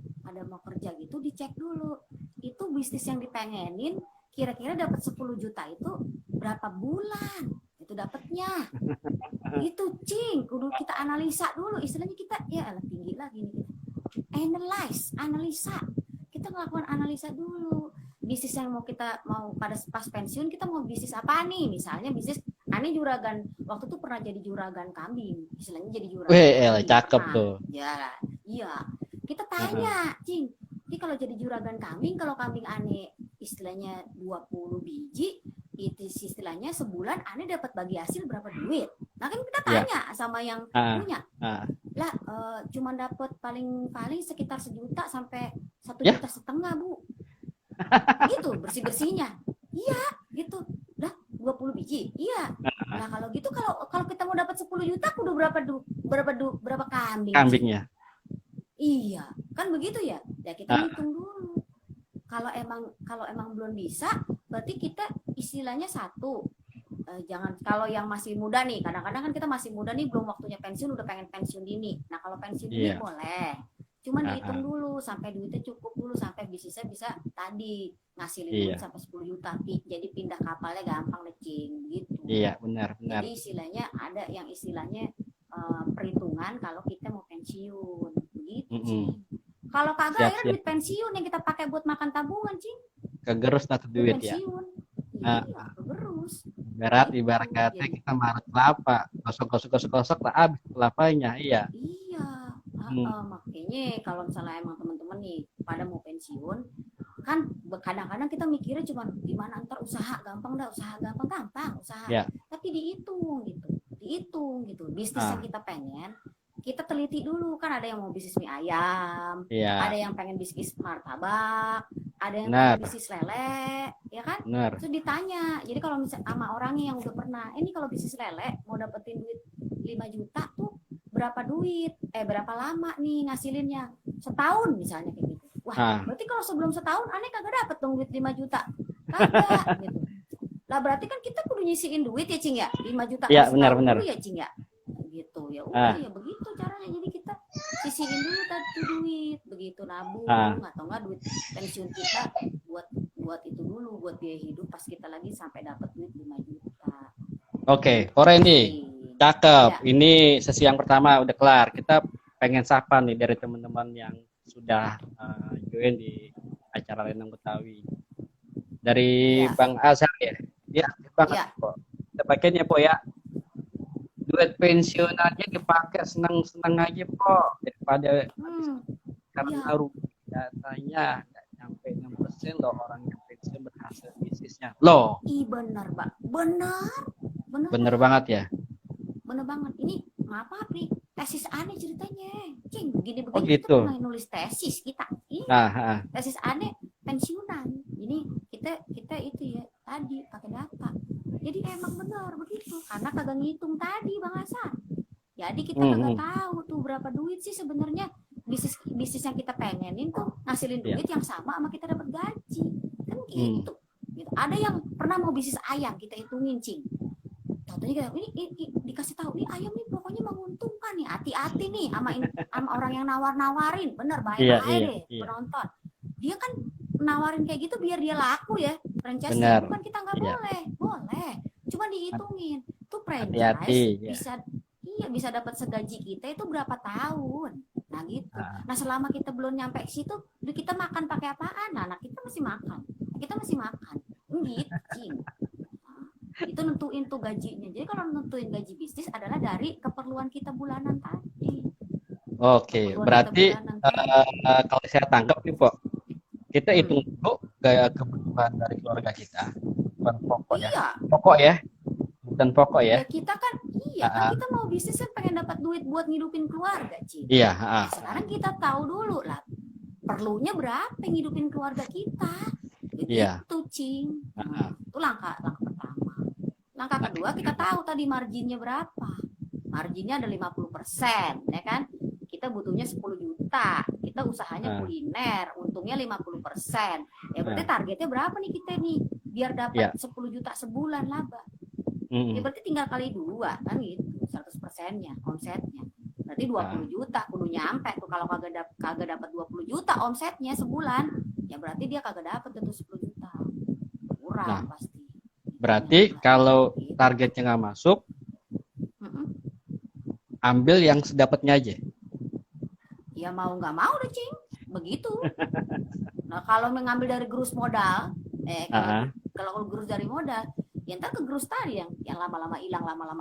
mau kerja gitu dicek dulu itu bisnis yang dipengenin kira-kira dapat 10 juta itu berapa bulan itu dapatnya itu cing kudu kita analisa dulu istilahnya kita ya tinggi lagi nih analisa kita melakukan analisa dulu bisnis yang mau pada pas pensiun kita mau bisnis apa nih misalnya bisnis aneh juragan waktu itu pernah jadi juragan kambing istilahnya jadi juragan kambing. Cakep tuh Ya iya kita tanya cing jadi kalau jadi juragan kambing kalau kambing aneh istilahnya 20 biji itu istilahnya sebulan aneh dapat bagi hasil berapa duit nah kan kita tanya sama yang punya lah cuma dapat paling sekitar 1 juta sampai 1,5 juta bu gitu bersihnya iya gitu lah 20 biji iya nah kalau gitu kalau kita mau dapat 10 juta kudu berapa kambingnya iya kan begitu ya kita hitung dulu kalau emang belum bisa berarti kita istilahnya satu jangan kalau yang masih muda nih kadang-kadang kan kita masih muda nih belum waktunya pensiun udah pengen pensiun dini nah kalau pensiun dini boleh cuman dihitung dulu sampai duitnya cukup dulu sampai bisnisnya bisa tadi ngasilin duit sampai 10 juta jadi pindah kapalnya gampang lecing gitu benar jadi istilahnya ada yang istilahnya perhitungan kalau kita mau pensiun gitu kalau kagak ya duit pensiun yang kita pakai buat makan tabungan cing kegerus atau duit pensiun. Iya kegerus ibarat kata kita marut kelapa gosok lah habis kelapanya iya makanya kalau misalnya emang teman-teman nih pada mau pensiun kan kadang-kadang kita mikirnya cuma gimana ntar usaha gampang tapi dihitung gitu bisnis yang kita pengen kita teliti dulu kan ada yang mau bisnis mie ayam ada yang pengen bisnis martabak ada yang pengen bisnis lele ya kan terus ditanya jadi kalau misalnya sama orangnya yang udah pernah ini kalau bisnis lele mau dapetin duit 5 juta tuh berapa duit berapa lama nih ngasilinnya setahun misalnya kayak gitu wah berarti kalau sebelum setahun aneh kagak dapet dong duit 5 juta kagak gitu lah berarti kan kita kudu nyisiin duit ya cing ya 5 juta benar dulu ya cing ya gitu ya udah ya begitu caranya jadi kita sisihin dulu tadi duit begitu nabung atau enggak duit pensiun kita buat itu dulu buat biaya hidup pas kita lagi sampai dapat duit 5 juta. Oke, Koreni cakep ini sesi yang pertama udah kelar kita pengen sapa nih dari teman-teman yang sudah join di acara Lenong Betawi dari Bang Azhar ya banget kok kita pakainya po ya duit pensiun aja dipakai senang-senang aja po daripada karena rugi datanya nggak nyampe 6% loh orang yang pensiun berhasil bisnisnya loh benar pak bener banget ya bener banget ini maaf nih tesis aneh ceritanya cing begini gitu. Kita pernah nulis tesis kita tesis aneh pensiunan ini kita itu ya tadi pakai data jadi emang benar begitu karena kagak ngitung tadi Bang Hasan jadi kita kagak tahu tuh berapa duit sih sebenarnya bisnis yang kita pengenin tuh ngasilin duit yang sama kita dapat gaji kan gitu ada yang pernah mau bisnis ayam kita hitungin cing contohnya ini dikasih tahu ini ayam nih pokoknya menguntungkan nih hati-hati nih sama orang yang nawarin bener baik deh penonton dia kan nawarin kayak gitu biar dia laku ya franchise bukan kita nggak boleh cuma dihitungin tuh franchise bisa dapat segaji kita itu berapa tahun nah gitu nah selama kita belum nyampe situ kita makan pakai apaan nah kita masih makan gitu itu nentuin tuh gajinya jadi kalau nentuin gaji bisnis adalah dari keperluan kita bulanan tadi berarti kalau saya tangkap nih po kita hitung dulu gaya kebutuhan dari keluarga kita bukan pokok ya kita kan kan kita mau bisnis kan pengen dapat duit buat ngidupin keluarga Cing sekarang kita tahu dulu lah perlunya berapa ngidupin keluarga kita gitu Cing itu langkah pertama langkah kedua kita tahu tadi marginnya berapa marginnya ada 50% ya kan kita butuhnya 10 juta kita usahanya kuliner untungnya 50% ya berarti targetnya berapa nih kita nih biar dapat 10 juta sebulan laba ya berarti tinggal kali 2 kan gitu 100%-nya omsetnya. Berarti 20 juta kudu nyampe tuh. Kalau kagak dapat 20 juta omsetnya sebulan, ya berarti dia kagak dapat itu 10 juta. Kurang pasti. Berarti kalau targetnya nggak masuk, ambil yang sedapatnya aja. Ya mau nggak mau deh, Cing. Begitu. Nah, kalau mengambil dari gerus modal, kalau gerus dari modal, ya ntar ke gerus tadi yang lama-lama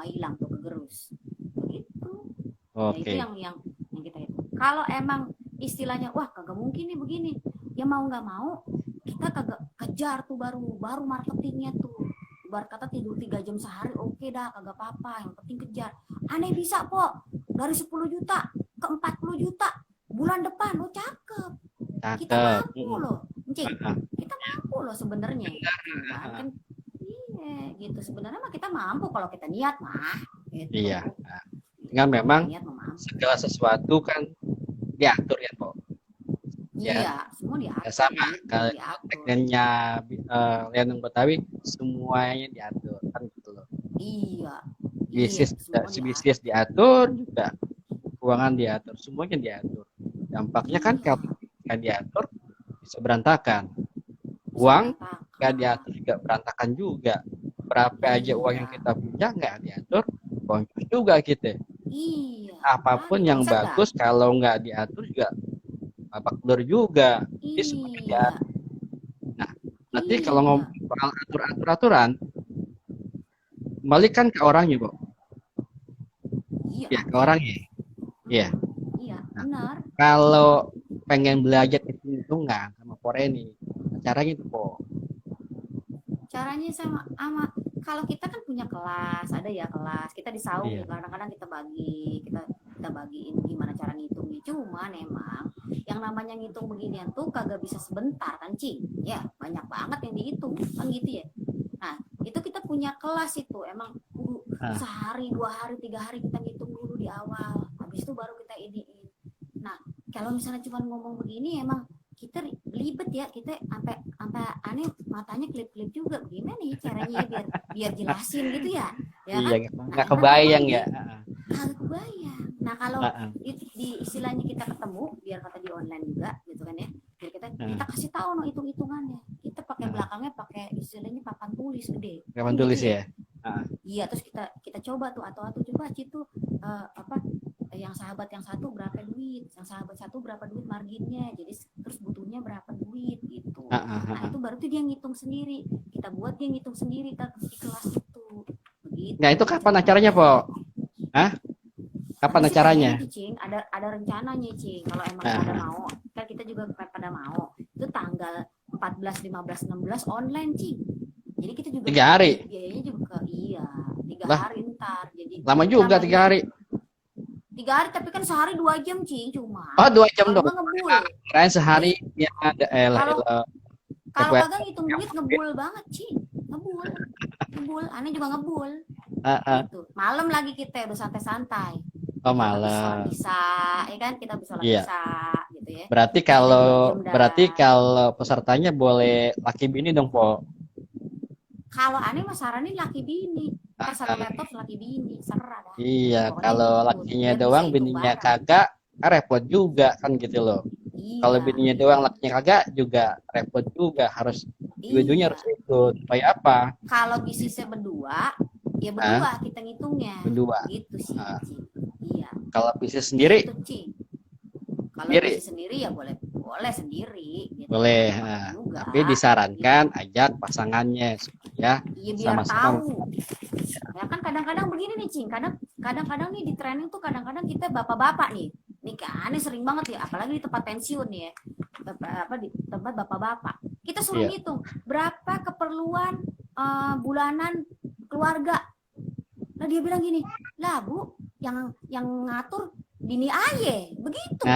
hilang tuh ke gerus. Begitu. Oke. Ya, itu yang kita itu. Kalau emang istilahnya, wah kagak mungkin nih begini, ya mau nggak mau kita kagak kejar tuh baru marketingnya tuh. Ibarat kata tidur 3 jam sehari, oke dah, kagak apa-apa, yang penting kejar. Aneh bisa kok, dari 10 juta ke 40 juta bulan depan, lo cakep. Kita mampu loh, Cing. Kita mampu loh sebenarnya. Kan iya, gitu. Sebenarnya mah kita mampu kalau kita niat mah. Gitu. Iya. Tinggal memang segala sesuatu kan diatur ya, Pak. Iya, semua diatur. Sama kalau tekniknya Lenong Betawi semuanya diatur kan gitu loh. Iya. Bisnis diatur juga, keuangan diatur, semuanya diatur. Dampaknya kan kalau nggak diatur bisa berantakan. Uang nggak diatur juga berantakan juga. Berapa aja uang yang kita punya nggak diatur, boncos juga kita. Iya. Apapun yang bagus kalau nggak diatur juga babak belur juga. Jadi semuanya diatur. Nah, nanti kalau ngomong soal aturan, kembalikan ke orangnya, Bu. Iya, ke orangnya. Iya. Iya, benar. Kalau pengen belajar hitung-hitungan sama Poreni, caranya itu, Po. Caranya sama kalau kita kan punya kelas, ada ya kelas, kita disaung, kadang-kadang kita bagiin gimana cara ngitungnya. Cuman emang yang namanya ngitung beginian tuh kagak bisa sebentar kan, Cing. Ya, banyak banget yang dihitung, kan gitu ya. Nah, itu kita punya kelas itu, emang sehari, 2 hari, 3 hari kita ngitung dulu di awal. Habis itu baru kita iniin. Nah, kalau misalnya cuma ngomong begini emang kita ribet ya, kita sampai aneh matanya klip-klip juga. Gimana nih caranya biar jelasin gitu ya? Ya iya, kan? nggak kebayang ya. Nggak kebayang. Nah kalau di istilahnya kita ketemu, biar kata di online juga gitu kan ya, biar kita kasih tahu no hitung-hitungannya. Kita pakai belakangnya pakai istilahnya papan tulis gede. Papan tulis ya. Iya, terus kita coba tuh atau coba Citu yang sahabat yang satu berapa duit, yang sahabat satu berapa duit marginnya, jadi terus butuhnya berapa duit gitu. Nah itu baru tuh dia ngitung sendiri, kita buat dia ngitung sendiri di kelas itu. Begitu. Nah itu kapan acaranya, Po? Kapan acaranya? Cing, ada rencananya, Cing. Kalau emang pada mau, kan kita juga pada mau. Itu tanggal 14, 15, 16 online, Cing. Jadi kita juga 3 hari. Biayanya juga 3 hari ntar. Jadi lama juga 3 hari. 3 hari tapi kan sehari 2 jam, Cing, cuma. Oh, 2 jam dong. Ngebul. Sehari ya ada kalau kagak ngitung duit ngebul banget, Cing. Ngebul. Aneh juga ngebul. Gitu. Malam lagi kita udah santai-santai. Oh, malam. Bisa, ya kan kita bisa gitu ya. Berarti kalau pesertanya boleh laki bini dong, Po. Kalau aneh mah saranin laki bini. Satu laptop laki bini, serah dah. Iya, kalau lakinya doang bininya kagak, repot juga kan gitu loh. Iya. Kalau bininya doang lakinya kagak juga repot juga, harus dua-duanya harus ikut. Supaya apa? Kalau bisnisnya berdua, ya berdua kita ngitungnya. Berdua. Gitu sih. Iya. Kalau bisnis sendiri? Kalau bisnis sendiri ya boleh sendiri. Gitu. Boleh. Tapi disarankan ajak pasangannya supaya sama-sama. Tahu. Ya kan kadang-kadang begini nih, Cing. Kadang-kadang nih di training tuh kadang-kadang kita bapak-bapak nih. Nih kan aneh sering banget ya, apalagi di tempat pensiun nih ya. Di tempat bapak-bapak. Kita suruh ngitung berapa keperluan bulanan keluarga. Nah dia bilang gini, "Lah, Bu, yang ngatur bini aye." Begitu.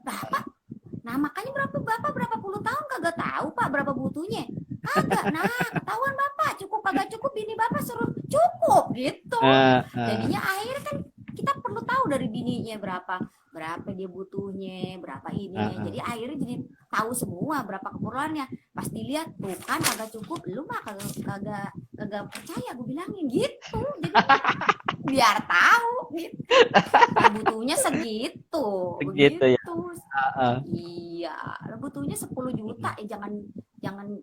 Bapak. Nah, makanya berapa puluh tahun kagak tahu, Pak, berapa butuhnya. Kagak. Nah, ketahuan Bapak, cukup kagak cukup, bini Bapak suruh cukup gitu. Jadinya akhirnya kan kita perlu tahu dari bininya berapa dia butuhnya, berapa ininya. Jadi akhirnya jadi tahu semua berapa keperluannya. Pas dilihat tuh kan kagak cukup, lu mah kagak percaya gue bilangin gitu. Jadi biar tahu gitu. Ya, butuhnya segitu. Begitu ya. Begitu. Heeh. Iya, butuhnya 10 juta, jangan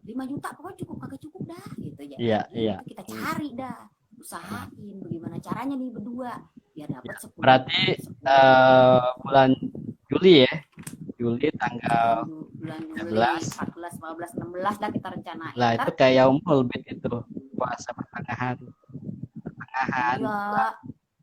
5 juta, pokoknya cukup kagak cukup dah gitu ya. Iya, Gitu, iya. kita cari dah, usahain bagaimana caranya nih berdua biar dapat 10 Berarti 10 bulan Juli ya. Juli tanggal bulan Juli 13. 14, 15, 16 dah kita rencanain. Lah itu Ntar, kayak Yaumul Bid itu. Puasa pertengahan iya,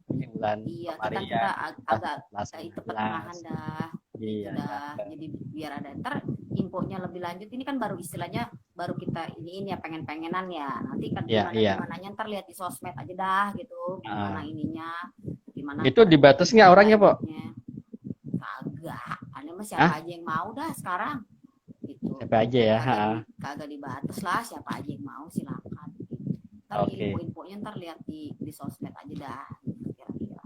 ini bulan iya kita Maria. kita agak Selasa itu 16. pertengahan dah. Iya. Udah, jadi biar ada ntar infonya lebih lanjut, ini kan baru istilahnya baru kita ini ya pengen-pengenan ya, nanti kan Iya, gimana iya. gimananya ntar lihat di sosmed aja dah gitu, gimana ininya, gimana Itu dibatas nggak orangnya, Pak? kagak, aneh mah siapa aja yang mau dah sekarang gitu, Siapa aja ya. kagak dibatas lah, siapa aja yang mau silakan gitu. Ntar Oke. info-infonya ntar lihat di sosmed aja dah gitu, kira-kira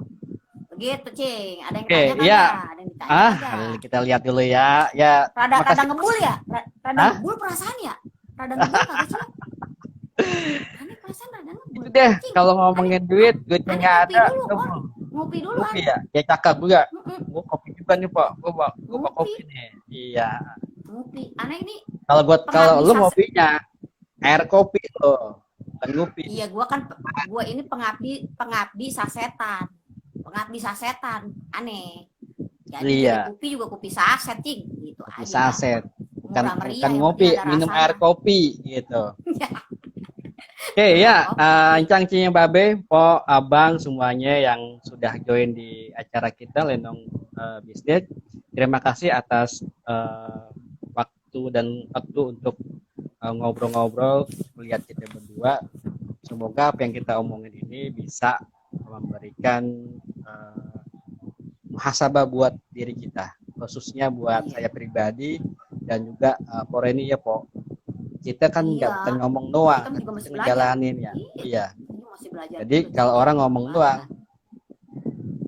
begitu, Cing. Ada yang Oke, tanya nggak? iya. Ada yang ditanya nggak? Kita lihat dulu ya. Ya, Rada makasih. ngebul ya? Rada ngebul perasaan ya? Rada ngebul kagak sih? Aneh perasaan rada ngebul. Itu deh, Cing, kalau ngomongin duitnya aneh nggak ngopi ada. dulu, Coba. ngopi dulu Kopi aneh. ya? Ya cakep juga. Mm-mm, Gue kopi juga nih, Pak. Gue bawa Ngopi. kopi nih. Iya. Ngopi. Aneh ini Kalau lu Pengabdi ngopinya air kopi loh, bukan ngopi. iya gua ini pengabdi sasetan. Pengabdi sasetan. Aneh. Jadi Iya. kopi juga kopi saset, Cing. Gitu Kopi aja. saset. Bukan, Murah meriah, bukan yang ngopi, penting ada minum rasanya. air kopi gitu. Ya. Oke ya, Kopi. Encang Cinya Babe, Po, Abang semuanya yang sudah join di acara kita Lenong Bisnis. Terima kasih atas waktu untuk ngobrol-ngobrol melihat kita berdua. Semoga apa yang kita omongin ini bisa memberikan muhasabah buat diri kita, khususnya buat Iya. saya pribadi dan juga Poreni ya, Po. Kita kan nggak Iya. bisa ngomong doang, Kita juga masih kita belajar. ngejalanin ya. Iya. Iya. Ini masih belajar. Jadi juga, kalau Cing. orang ngomong Banget. doang,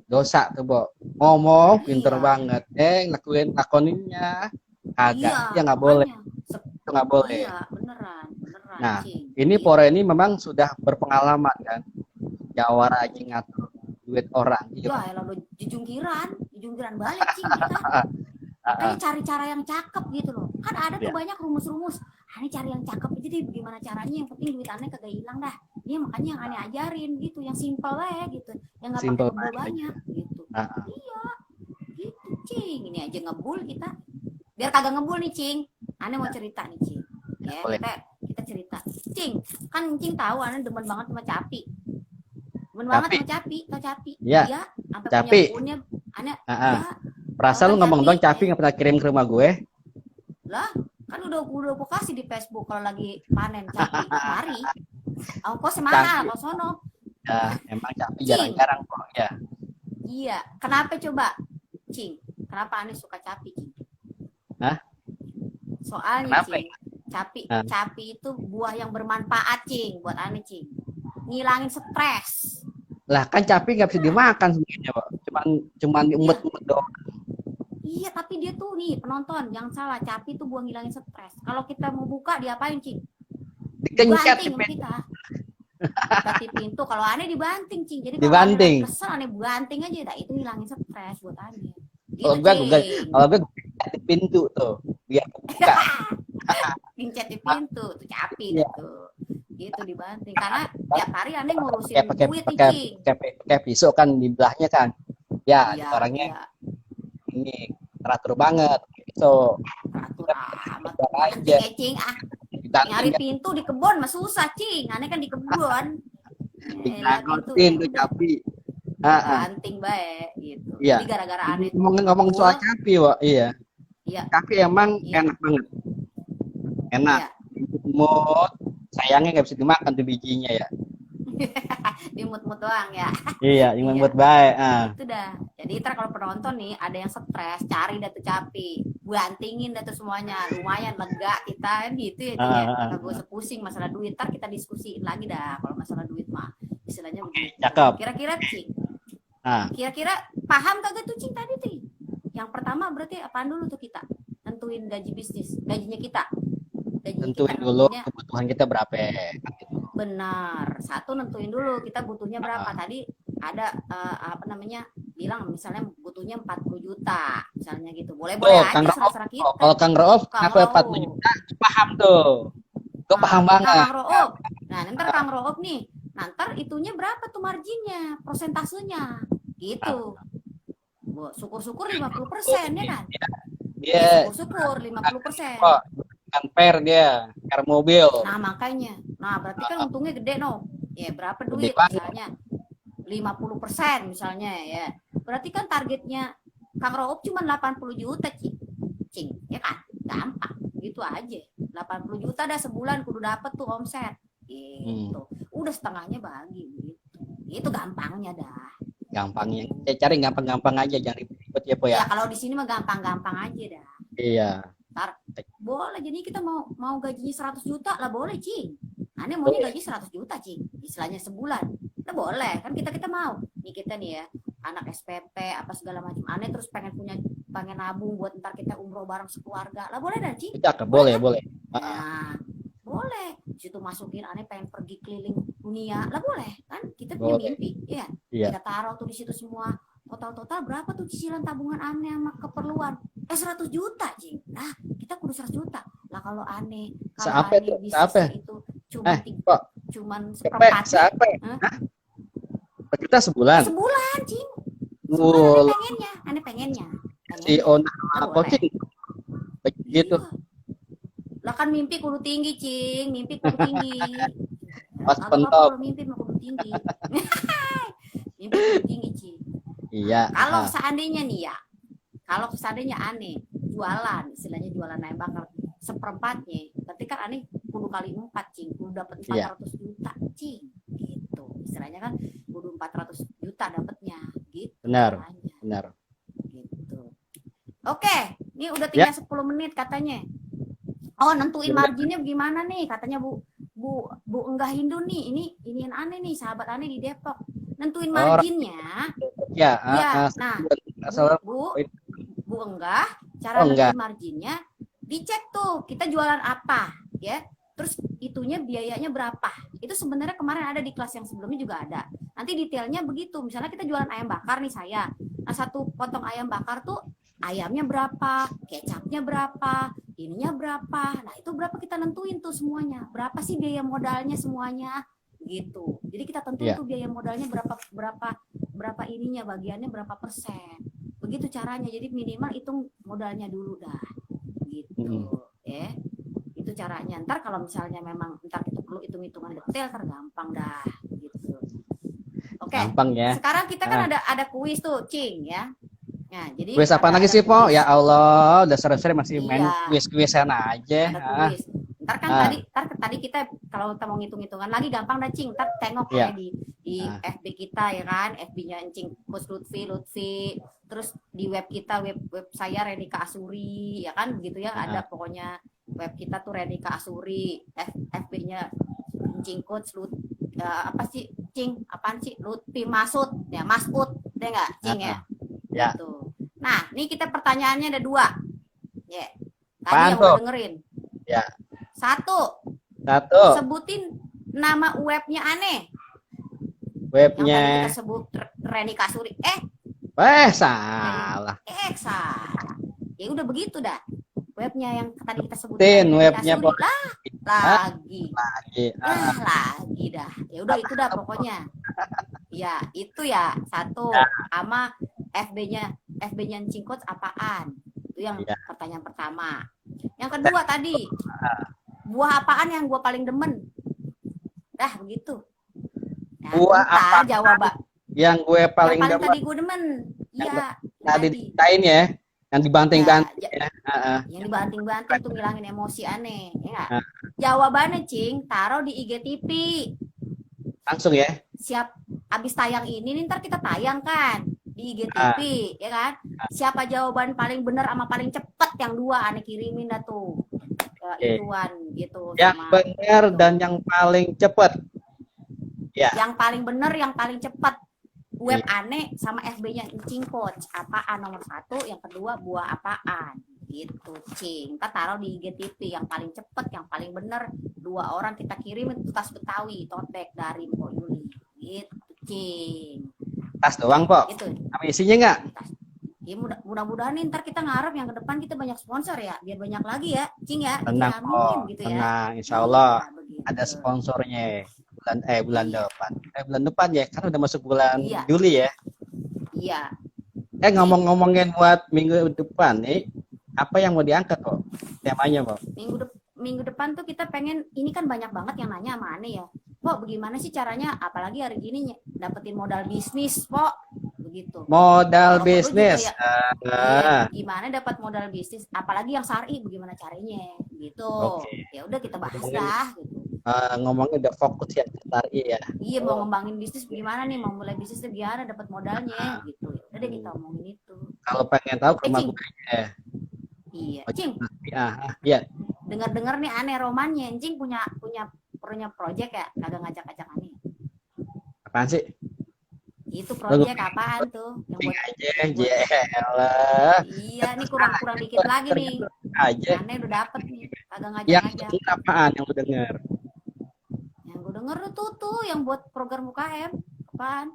dosa tuh, Bo. Ngomong pinter Iya. banget, lakoninnya kagak. Iya, Ya nggak boleh, makanya. itu nggak boleh. Iya, beneran, Nah, Cing. ini Iya. Poreni memang sudah berpengalaman kan, jawara aja ngatur duit orang. Ya, elah udah jujungkiran balik, Cing, kita. Makanya cari cara yang cakep gitu loh. Kan ada tuh Iya. banyak rumus-rumus. Ini cari yang cakep aja deh, gimana caranya, yang penting duit aneh kagak hilang dah. Ini makanya yang aneh ajarin gitu, yang simpel aja gitu. Yang nggak pakai Simple ngebul aja. banyak gitu. Ah. Iya, gitu, Cing. Ini aja ngebul kita. Biar kagak ngebul nih, Cing. Aneh mau cerita nih, Cing. Ya, Boleh. kita cerita. Cing, kan Cing tahu aneh demen banget sama Capi. Demen banget sama Capi, tau Capi? Iya. Iya, sampai Capi. punya kebunnya. Aneh, Ah. iya. Perasaan lu ngomong doang, Capi nggak pernah kirim ke rumah gue. Lah, kan udah gue kasih di Facebook kalau lagi panen Capi. Mari. Ongkosnya mahal, kalau sono. Ya, emang Capi Cing. jarang-jarang kok ya. Iya, kenapa coba, Cing? Kenapa aneh suka Capi, Cing? Hah? Soalnya, Kenapa? Cing, Hah? Capi itu buah yang bermanfaat, Cing, buat aneh, Cing. Ngilangin stres. Lah kan Capi nggak bisa dimakan sebenarnya, Pak. Cuman diumet-umet doang. Iya, tapi dia tuh nih penonton, jangan salah, Capi tuh buah ngilangin stres. Kalau kita mau buka, diapain, Cing? Dikencet Dibanting sama kita. Di pintu, kalau aneh dibanting, Cing. Jadi kalau Dibanting. aneh kesel, aneh banting aja, dah itu ngilangin stres buat aneh. Gitu, Kalau gue Cing. di pintu tuh biar buka. Pincet di pintu tuh Capi Iya. tuh gitu dibanting karena tiap hari aneh ngurusin pakai duit nih, Cing. pakai pisau kan di belahnya kan. Ya, Iya, orangnya iya, ini teratur banget. So, teratur amat Udah banting aja. ya, Cing. dibanting Nyari pintu di kebun mah susah, Cing. Aneh kan di kebun. digagotin tuh Capi. Banting bae gitu. Iya. Jadi gara-gara aneh Ngomong soal Capi, Wak. Iya. Iya. Capi emang Iya. enak banget. Enak. Iya. Mut, sayangnya nggak bisa dimakan tuh bijinya ya. Dimut-mut doang ya. Iya, cuma Iya. buat baik. Itu dah. Jadi ntar kalau penonton nih ada yang stres, cari dah tuh Capi, bantingin dah tuh semuanya, lumayan lega kita kan gitu ya, Cing, ya. Nggak gue pusing masalah duit, ntar kita diskusiin lagi dah kalau masalah duit mah, istilahnya begitu. Cakep. Kira-kira, Cing, Ah. kira-kira paham kagak tuh, Cing, tadi tuh? Yang pertama berarti apaan dulu tuh kita? Tentuin gaji bisnis, gajinya kita. Tentuin dulu kebutuhan kita berapa. Benar. Satu nentuin dulu kita butuhnya berapa. Tadi ada apa namanya, bilang misalnya butuhnya 40 juta misalnya gitu, boleh Tuh, aja, Kang Raof. serah kita. Kalau Kang Raof Kang ngaku 40 Raof. juta, paham tuh. Gue paham Nah banget. Kang Raof, nah ntar Kang Raof nih, ntar itunya berapa tuh marginnya, prosentasenya gitu. Syukur-syukur 50% ya kan? Ya Dia syukur-syukur 50%. kok kan pair dia, pair mobil. Nah makanya, nah berarti kan untungnya gede no. Ya berapa Gede duit banget. misalnya 50% misalnya ya. Berarti kan targetnya Kang Roop cuma 80 juta cing, ya kan? Gampang, gitu aja. 80 juta dah sebulan kudu dapet tuh omset. Gitu. Udah setengahnya bagi gitu. Itu gampangnya dah. Gampangnya. Cari gampang-gampang aja, jangan ribet-ribet ya, Po ya. Ya kalau di sini mah gampang-gampang aja dah. Iya. Ntar, boleh, jadi kita mau gajinya 100 juta lah boleh cing. Aneh maunya gaji 100 juta cing, istilahnya sebulan. Kita boleh, kan kita mau. Nih kita nih ya, anak SPP apa segala macam. Aneh terus pengen nabung buat ntar kita umroh bareng sekeluarga. Lah boleh dah cing. Boleh, boleh. Nah, boleh. Situ masukin aneh pengen pergi keliling dunia. Lah boleh, kan kita punya mimpi, ya. Kita taruh tuh di situ semua. Total berapa tuh cicilan tabungan aneh sama keperluan? 100 juta, cing. Nah, kita kudu 100 juta. Lah kalau aneh bisnisnya itu cuman seperempatnya. Kita sebulan. Sebulan, cing. Aneh pengennya. Si Ona apa cing? Begitu. Lah kan mimpi kudu tinggi, cing. Mimpi kudu tinggi. Pas pentok. Mimpi mah kudu tinggi. Mimpi kudu tinggi, cing. Iya. Kalau seandainya nih ya, kalau seandainya aneh jualan, istilahnya jualan ayam bakar seperempatnya, berarti kan aneh kudu kali 4 cing, kudu dapat 400 juta cing, gitu. Istilahnya kan kudu 400 juta dapatnya, gitu. Benar. Gitu. Oke, ini udah tinggal 10 menit katanya. Oh, nentuin marginnya gimana nih? Katanya Bu Enggah Hindu nih, ini yang aneh nih, sahabat aneh di Depok. Nentuin marginnya. Nah, Bu Enggah, cara nentuin marginnya dicek tuh, kita jualan apa, ya. Terus itunya biayanya berapa. Itu sebenarnya kemarin ada di kelas yang sebelumnya juga ada. Nanti detailnya begitu. Misalnya kita jualan ayam bakar nih saya. Nah, satu potong ayam bakar tuh ayamnya berapa, kecapnya berapa, ininya berapa. Nah, itu berapa kita nentuin tuh semuanya. Berapa sih biaya modalnya semuanya gitu. Jadi kita tentuin tuh biaya modalnya berapa ininya, bagiannya berapa persen. Begitu caranya. Jadi minimal hitung modalnya dulu dah. Gitu. Itu caranya. Ntar kalau misalnya memang ntar kita perlu hitung-hitungan detail, tergampang dah gitu. Oke. Gampang ya. Sekarang kita kan ada kuis tuh, cing ya. Nah, jadi kuis apa lagi sih, Po? Ya Allah, udah sering masih main kuis-kuisan aja. Ada kuis. Ntar kan tadi kita kalau kita mau ngitung-hitungan lagi gampang dah cing. Ntar tengok ya di FB kita ya kan, FB-nya Encing Coach Lutfi. Terus di web kita, web saya Renika Asuri ya kan, begitu ya, ada pokoknya web kita tuh Renika Asuri, FB-nya Encing Coach apa sih cing? Apaan sih? Lutfi Masud ya, Masud deh nggak cing ya? Gitu. Nah, ini kita pertanyaannya ada 2. Ya. Tadi yang udah dengerin. Ya. Satu. Sebutin nama webnya aneh. Webnya. Yang tadi kita sebut Reni Kasuri. Salah. Salah. Ya udah begitu dah. Webnya yang tadi kita sebutin. Webnya lagi dah. Ya udah itu dah pokoknya. Ya, itu ya. Satu. Sama FB-nya Cingkot apaan? Itu yang pertanyaan pertama. Yang kedua tadi, buah apaan yang gue paling demen? Dah begitu. Nah, buah apa? Jawab, yang gue paling demen. Tadi gue demen. Iya. Tadi diceritain ya, yang dibanting-banting. Yang dibanting-banting tuh ngilangin emosi aneh. Ya. Jawabannya cing, taruh di IGTV. Langsung ya. Siap. Abis tayang ini, ntar kita tayang kan di IGTV, ya kan? Siapa jawaban paling benar sama paling cepet, yang 2 aneh kirimin dah tuh ke ituan gitu. Yang benar dan yang paling cepet. Ya. Yang paling benar, yang paling cepet. Web aneh sama FB-nya Encing Coach. Apaan nomor 1, yang kedua buah apaan. Gitu, cing. Kita taruh di IGTV yang paling cepet, yang paling benar. 2 orang kita kirimin tuh tas Betawi, tote bag dari Mpok Yuli. Gitu, cing. Tas doang, Po. Itu Apa isinya nggak? tas. Ya mudah-mudahan nih, ntar kita ngarep yang ke depan kita banyak sponsor ya, biar banyak lagi ya, Cing ya. Tenang, Dijamin Po. gitu ya. Tenang, insya Allah Iya, begitu. ada sponsornya. Bulan Iya, depan. Bulan depan ya, kan udah masuk bulan iya, Juli ya. iya. Cing, Ngomong-ngomongin buat minggu depan nih, apa yang mau diangkat kok? Temanya, Po? minggu depan tuh kita pengen, ini kan banyak banget yang nanya sama Ane ya. Pok, bagaimana sih caranya, apalagi hari gini dapetin modal bisnis, Pok, begitu. Modal Kalau perlu juga bisnis. ya, iya, Ah, gimana dapat modal bisnis, apalagi yang syar'i, bagaimana caranya, gitu. oke. Ya udah kita bahas Ngomongin, dah, gitu. ngomongin udah fokus ya ke Tari ya. Iya, mau ngembangin bisnis gimana nih, mau mulai bisnis tuh gimana dapat modalnya, gitu. Ya udah deh kita omongin itu. Kalau pengen tahu ke rumah Cing, gue ya. iya, Cing. Iya. Dengar-dengar nih Ane romannya, Cing punya punya punya project ya, kagak ngajak-ngajak Ane. Apaan sih? Itu project apaan tuh? Yang buat Aja, buat jelah. iya, nih kurang dikit lagi nih. Aja. Ane udah dapet nih, kagak Yang ngajak-ngajak. ini apaan yang lu denger? Yang gue denger tuh yang buat program UKM. Apaan?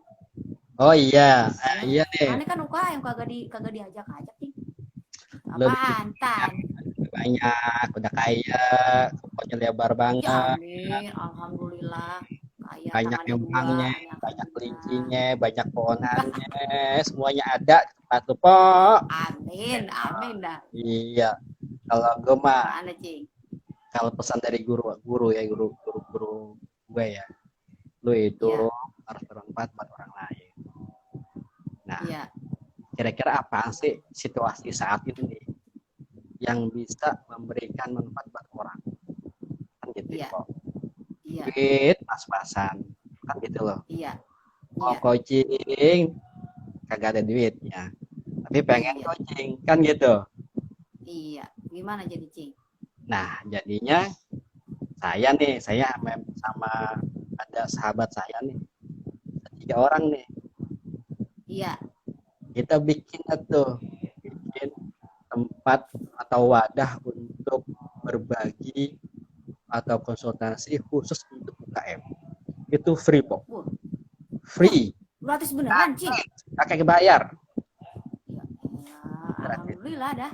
Oh iya, Ya, iya nih. Ane kan UKM kagak diajak-ajak nih. Lu Apaan? Tan. banyak, udah kaya, pokoknya lebar Ya banget, amin, alhamdulillah. Kaya banyak tangannya dua, nyumbangnya, ini banyak alhamdulillah. kelincinya, banyak pohonannya, semuanya ada di tempat lu, Pok. Amin, amin dah. Iya, kalau gue mah, Mana Cing? kalau pesan dari guru ya, guru gue ya, lu itu Iya, harus bermanfaat buat orang lain. Nah, iya, kira-kira apa sih situasi saat ini nih yang bisa memberikan manfaat buat orang? Kan gitu ya, iya, Pok. iya, Duit pas-pasan, kan gitu loh. iya, Mau iya, coaching, kagak ada duitnya. Tapi pengen iya, coaching, kan gitu. iya. Gimana jadi Cing? Nah, jadinya saya sama ada sahabat saya nih, 3 orang nih. Iya, Kita bikin tempat atau wadah untuk berbagi atau konsultasi khusus untuk UKM. Itu free, Pok. wah, Free. gratis beneran Cing? Kakek bayar. Ya, ya, Gratis. alhamdulillah dah.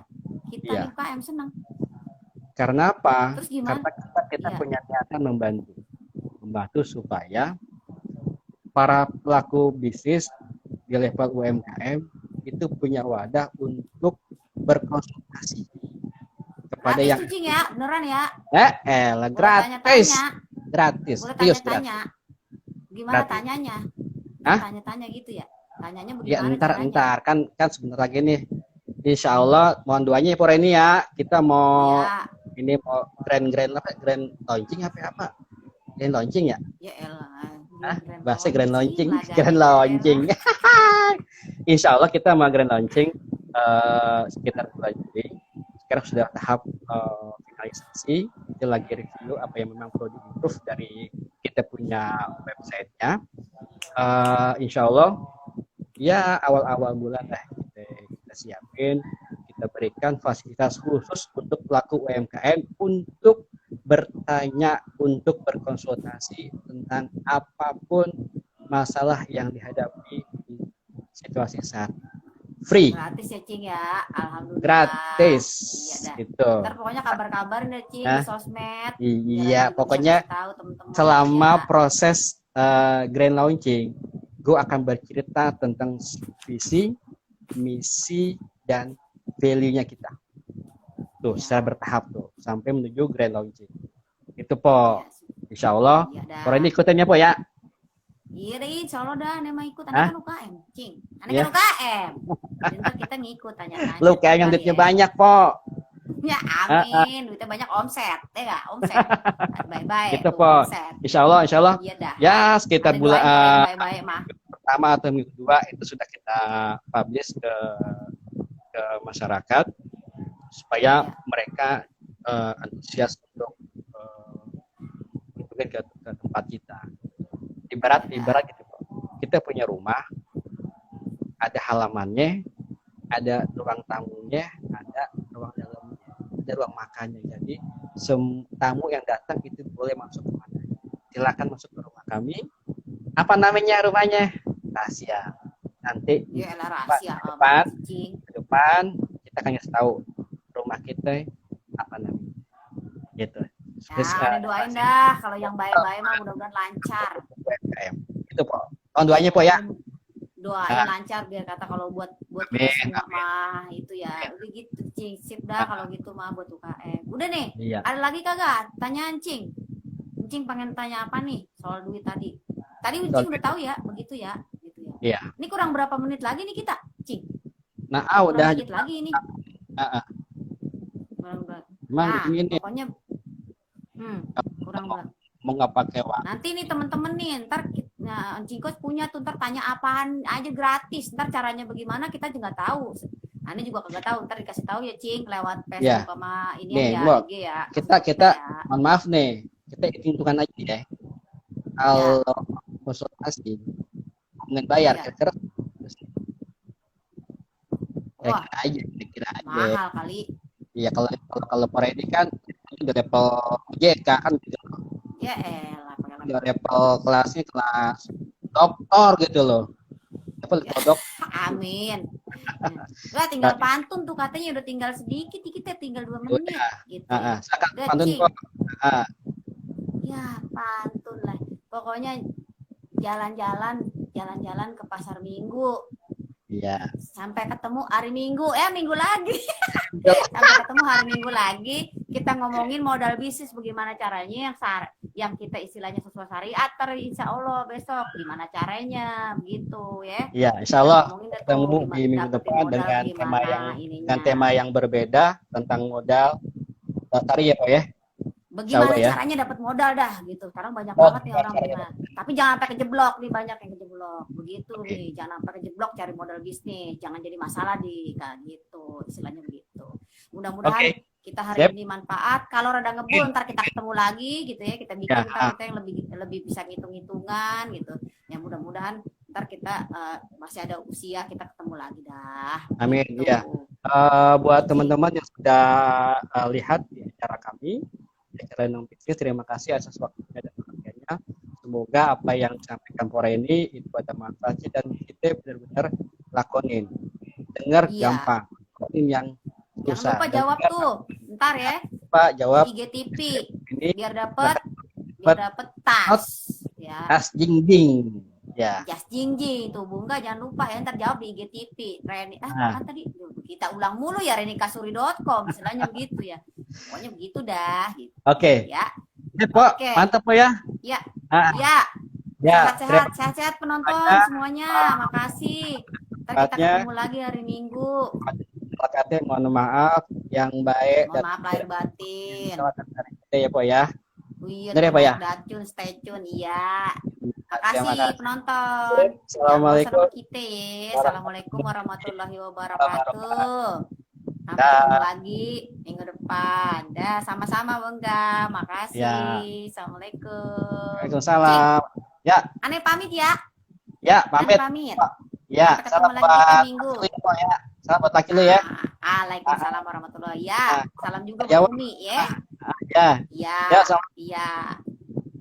Kita Iya. nih UKM senang. Karena apa? Terus gimana? Karena kita Iya, punya niatan membantu supaya para pelaku bisnis di level UMKM itu punya wadah untuk berkonsultasi kepada gratis yang tuh Cing ya, beneran ya. Boleh gratis, tanya-tanya, gratis, boleh serius tanya-tanya. gratis. Gimana Gratis. tanyanya? Hah? Tanya-tanya gitu ya. Tanyanya Ya bagaimana caranya? ntar kan sebentar lagi nih. Insya Allah mohon doanya ya ini ya. Kita mau Ya, ini mau grand launching apa? Grand launching ya? ya elah. Bahasa grand launching, lah, grand launching. Insya Allah kita mau grand launching sekitar bulan Juli. Sekarang sudah tahap finalisasi, itu lagi review apa yang memang perlu di-improve dari kita punya websitenya. Insya Allah ya awal-awal bulan lah kita siapin, kita berikan fasilitas khusus untuk pelaku UMKM untuk bertanya, untuk berkonsultasi tentang apapun masalah yang dihadapi di situasi saat free. Gratis ya Cing ya, alhamdulillah. Gratis. Iya dah. Gitu. Ntar pokoknya kabar-kabarin deh Cing Hah? di sosmed. Iya, Biar pokoknya tahu temen-temen selama ya. proses grand launching, gue akan bercerita tentang visi, misi, dan value-nya kita. Tuh, secara bertahap tuh, sampai menuju grand launching. Itu, Po. Insya Allah. Iya Orang ini ikutannya, Po, ya? Iya deh, insya Allah dah, Ane mah ikut. Ane Hah? kan UKM, Cing. Ane Iya. kan UKM. Jadi ntar kita ngikut, tanya-tanya. Lu kayak yang duitnya banyak, Po. Ya amin, duitnya banyak, omset. Ya nggak, omset. Baik-baik. Gitu, tuh, Po. omset. Insya Allah. Iya dah. Ya, sekitar Ane bulan doain baik-baik mah. pertama atau minggu kedua itu sudah kita publish ke masyarakat supaya mereka antusias untuk mungkin ke tempat kita. Ibarat gitu, kita punya rumah, ada halamannya, ada ruang tamunya, ada ruang dalamnya, ada ruang makannya. Jadi tamu yang datang itu boleh masuk ke mana. Silakan masuk ke rumah kami. Apa namanya rumahnya? Rahasia. nanti Ya elah rahasia ke amat depan, cing. kita akan ngasih tahu rumah kita apa namanya. Gitu. Terus Ya, aneh doain dah kalau yang baik-baik mah mudah-mudahan lancar. UMKM. Itu Po. Mohon doanya Po ya. Doain Nah. lancar biar kata kalau buat Amin, kita semua mah itu ya. Udah gitu cing, sip dah kalau gitu mah buat UKM. Udah nih, Iya. ada lagi kagak? Tanyaan cing. Cing pengen tanya apa nih soal duit tadi? Tadi Cing udah tahu ya, begitu ya, gitu ya. Iya. Ini kurang berapa menit lagi nih kita, Cing? Nah, Kurang udah dikit lagi ini. Emang Nah, ini pokoknya kurang berapa. mau nggak pakai waktu. Nanti nih temen-temen nih, ntar Cing Coach punya tuh, ntar tanya apaan aja gratis. Ntar caranya bagaimana kita juga tahu. Aneh juga kagak tahu, ntar dikasih tahu ya Cing lewat Facebook sama ini Nih, ya, Mbok, IG ya. kita mohon maaf nih, kita hitung-hitungan aja ya. Kalau konsultasi ngomongin bayar kira-kira kira-kira aja. Mahal kali. Iya, kalau per ini kan udah level OJK kan gitu. Ya elah, Udah level kelasnya kelas doktor gitu loh. Level doktor. Amin. Lah tinggal pantun tuh katanya udah tinggal sedikit ya, tinggal 2 menit gitu. Silakan pantun kok. Ya pantun lah. Pokoknya jalan-jalan ke pasar Minggu. Iya. Sampai ketemu hari Minggu, Minggu lagi. Sampai ketemu hari Minggu lagi, kita ngomongin modal bisnis bagaimana caranya yang kita istilahnya sesuai syariat. Insya Allah besok gimana caranya, begitu ya. Iya, Insya Allah ketemu di minggu depan dengan tema yang berbeda tentang modal. Tari ya Pak ya. Bagaimana caranya dapat modal dah gitu. Sekarang banyak banget nih orang gimana. Tapi jangan sampai kejeblok nih, banyak yang kejeblok. Begitu nih, jangan sampai kejeblok cari modal bisnis, jangan jadi masalah di kayak gitu, istilahnya begitu. Mudah-mudahan kita hari ini manfaat. Kalau rada ngebul ntar kita ketemu lagi gitu ya. Kita bikin kita yang lebih bisa ngitung-hitungan gitu. Ya mudah-mudahan ntar kita masih ada usia kita ketemu lagi dah. Amin gitu. Ya. Buat teman-teman yang sudah lihat di acara kami Renung Bisnis, terima kasih atas waktunya dan perhatiannya. Semoga apa yang disampaikan Pora ini itu ada manfaatnya dan kita benar-benar lakonin. Dengar gampang, lakonin yang susah. Jangan lupa jawab tuh, ntar ya. Pak jawab IGTV biar dapat tas. Ya. Tas jing-jing. Ya. Jas jingjing tuh Bunga, jangan lupa ya, ntar jawab di IGTV. Reni, tadi kita ulang mulu ya, renikasuri.com istilahnya begitu ya. Pokoknya begitu dah gitu. Oke. Ya. Pak, mantap Po ya. Ya. Ya. Sehat-sehat penonton semuanya. Makasih. Ntar kita ketemu lagi hari Minggu. Kakaknya mohon maaf yang baik. Mohon maaf lahir batin. Kita ya Po ya. Iya, ya, Pak ya. Stay tune, iya. Makasih penonton. Assalamualaikum. Assalamualaikum warahmatullahi wabarakatuh. Sampai ketemu lagi minggu depan. Dah, sama-sama Bangga. Makasih. Ya. Assalamualaikum. Waalaikumsalam. Ya. Aneh pamit ya. Ya, pamit. Ya, salam buat minggu. Ya. Salam buat laki lu ya. Waalaikumsalam warahmatullahi wabarakatuh. Ya, salam juga buat Umi ya. Ya. Ya.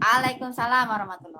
Waalaikumsalam warahmatullahi wabarakatuh.